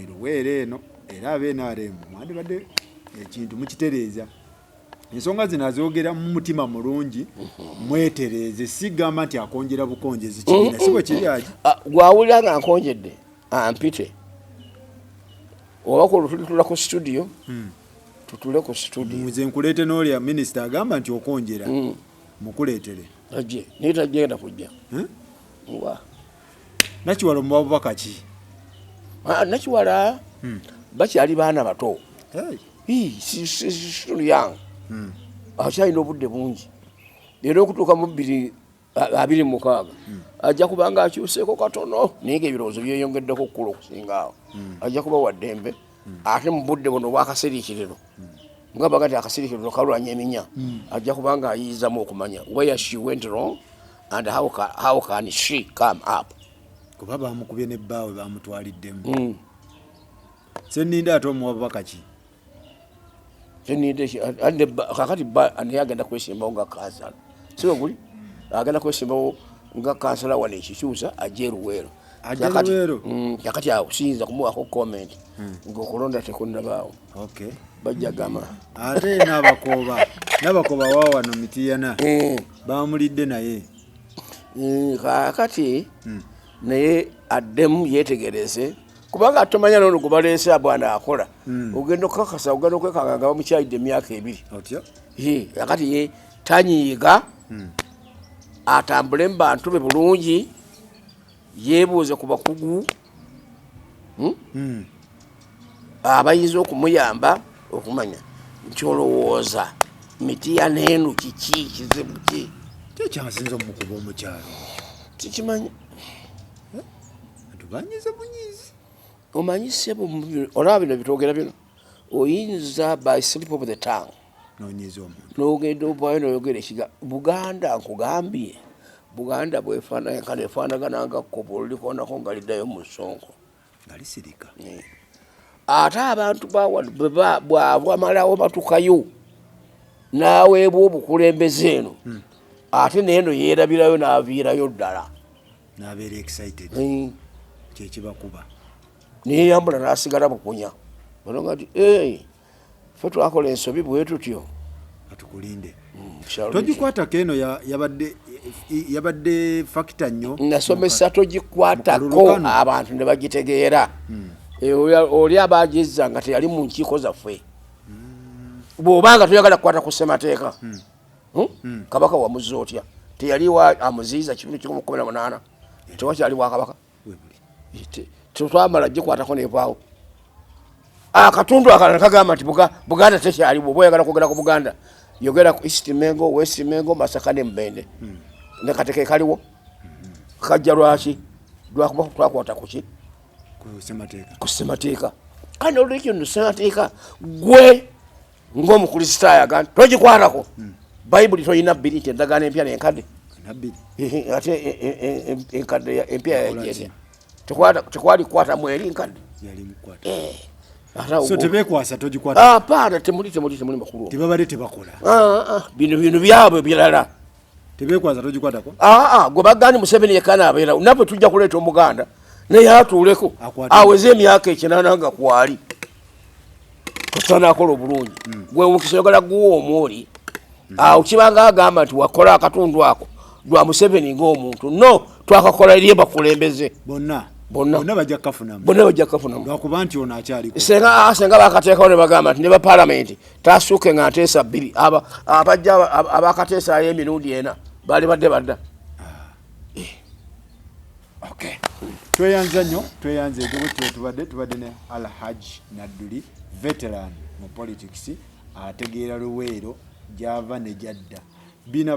S2: Luweero eno era abe NRM mwandibadde ekintu mukitereeza. Ensonga zino azoogera mu mutima mulungi, mwetereeze, si gamba nti akonjera bukonjezi kibiina, si bwe kiri Haji?
S1: Gw'awulira nga nkonjedde ampite, oba ku lutulitula ku studio, tutule ku studio.
S2: Nze nkuleete n'olya minisita agamba nti okonjera, mukuleetere.
S1: Ajje, naye tagenda kujja. Wa.
S2: Nakiwala omuwa bubaka ki?
S1: Ah, Nakiwala bakyali baana bato.
S2: Hey.
S1: Still young, akyalina obudde bungi, era okutuuka mu 2026 ajja kuba nga akyuseeko katono, naye nga ebirowoozo byeyongeddeko okukula okusinga awo. Ajja kuba waddembe. Ate mu budde buno obwakasiriikiriro, nga baga nti akasiriikiriro kalwanya eminya, ajja kuba nga ayiyizamu okumanya where she went wrong and how can she come up.
S2: Kuba bamukubye ne bbaawe bamutwaliddemu. Seninde ate omuwa bubaka ki?
S1: Seninde kakati naye agenda kwesimbawo nga kansala, si bwe guli? Agenda kwesimbawo nga kansala wano ekikyusa ajja eruweero.
S2: Ajja Luweero?
S1: Kakati awo siyinza kumuwako comment ngaokulonda tekunnabaawo. Bajja gamba.
S2: Ate n'abakooba wa wano Mitiyana bamulidde naye.
S1: Kakati naye addemu yetegereze, kubanga tomanya nono gwe baleese bwana akola, ogenda okukakasa, ogenda okwekanga nga bamukyayidde emyaka 2.
S2: Otyo.
S1: Kakati ye tanyiiga, atambule mu bantu be bulungi, yeebuuze ku bakugu abayinza okumuyamba okumanya nti olowooza Mitiyana eno kiki kizibu ki.
S2: Kyekyasinza omukuba omukyalo?
S1: Tikimanyi.
S2: Antu banyize bunyizi.
S1: Omanyi sebo, olaba bino bitwogera bino, oyinza by slip of the tongue
S2: nonyiza omuntu.
S1: N'ogenda ovaayo noyogera ekiga Buganda. Nkugambye, Buganda bwefaanana efaanagana nga kkopo olulikonako nga liddayo mu nsonko.
S2: Nga lisirika.
S1: Ate abantu bawano bwabamalawo batukayo n'aweebwa obukulembeze eno, ate neeno yeerabirayo n'aviirayo ddala.
S2: N'abeera excited. Kyekibakuba.
S1: Neyeyambula n'asigala bukunya olonga nti ffe twakola ensobi bwe tutyo.
S2: Atukulinde.
S1: Shall we-
S2: Togikwatako eno yabadde factor nnyo.
S1: Nasomesa togikwatako.
S2: Mu kalulu kano.
S1: Abantu ne bagitegeera. Oli abagizza nga teyali mu nkiiko zaffe. Bw'obanga toyagala kukwata ku ssemateeka, Kabaka wamuzza otya? Teyali amuziiza kitundu 118, tewakyali bwakabaka.
S2: Webuli.
S1: Tetwamala gikwatako nevaawo. Akatundu akalala kagamba nti Buganda tekyaliwo. Oba oyagala kwogera ku Buganda, yogera ku East Mengo, West Mengo, Masaka ne Mubende. Nekateke kaliwo kajja lwaki? Lwakuba twakwata kuki?
S2: Ku ssemateeka.
S1: Ku ssemateeka. Kandi olwekyo nno ssemateeka gwe ng'omukristaayo agamba nti togikwatako, Bayibuli toyina bbiri nti endagaano empya nenkadde.
S2: Nabbiri.
S1: Ehe, ate enkadde empya
S2: Yakola
S1: yajja
S2: ki?
S1: Tekwali kukwatamu eri nkadde.
S2: Yali mukwata.
S1: Ate awo
S2: So tebekwasa togikwata.
S1: Apaana, temuli temuli temuli makulu.
S2: Tebabadde tebakola.
S1: Ah, ah, bino byabwe birala.
S2: Tebekwasa togikwatako.
S1: Aa, gwe bagandi Museveni yekka naabeerawo, naffe tujja kuleeta Omuganda naye atuuleko.
S2: Akwate.
S1: Aweze emyaka 80 nga kwali tosanakola obulungi. Gwe omukisa oyagala guwa omwoli awo, kibanga agamba nti wakola akatundu ako lwa Museveni ng'omuntu. No, twakakola eri bakulembeze.
S2: Bonna.
S1: Bonna.
S2: Bonna bajja kukafunamu.
S1: Bonna bajja kukafunamu.
S2: Lwakuba nti ono akyaliko.
S1: Senga bakateekawo ne bagamba nti ne bapalamenti tasuuke nga nteesa bbiri, abajja abakateesaayo emirundi ena baali badde badda.
S2: Okay. Tweyanza nnyo, tweyanze ekyo bwe tubadde ne Alhaj Nadduli, veteran mu politics, ategeera Luweero gyava ne gyadda. Bino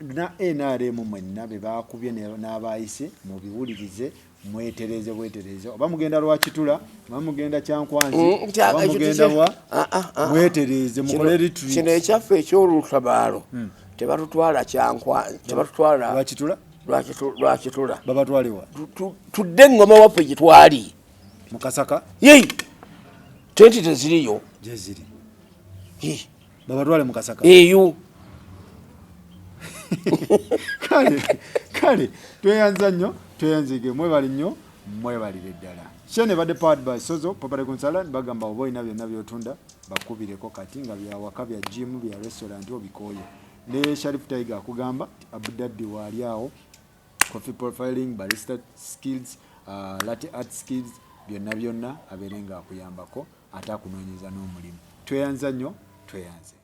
S2: na NRM mwenna be bakubye n'abayise mubiwulirize, mwetereze bwetereze, oba mugenda Lwakitula, oba mugenda Kyankwanzi, oba mugenda wa, mwetereze mukole retreat.
S1: Kino ekyaffe ekyolutabaalo tebatutwala Kyankwa, tebatutwala
S2: Lwakitula.
S1: Lwakitula.
S2: Babatwalewa?
S1: Tudde eŋŋoma waffe gye twali.
S2: Mukasaka.
S1: Yei, tenti teziriyo.
S2: Gyeziri.
S1: Ye.
S2: Babatwale mukasaka.
S1: Eyo.
S2: Kale tweyanza nnyo, tweyanzige, mwebale nnyo, mwebalire ddala. Shene badde powered by Sozo Property Consultant. Bagamba oba olina byonna byotunda, bakubireko kati nga byawaka, bya gym, bya restaurant, obikooye. Ne Sharif Tiger akugamba nti Abu Dhabi waali awo, coffee profiling, barista skills, latte art skills, byonna byonna abeere nga akuyambako, ate akunoonyeza n'omulimu. Tweyanza nnyo, tweyanze.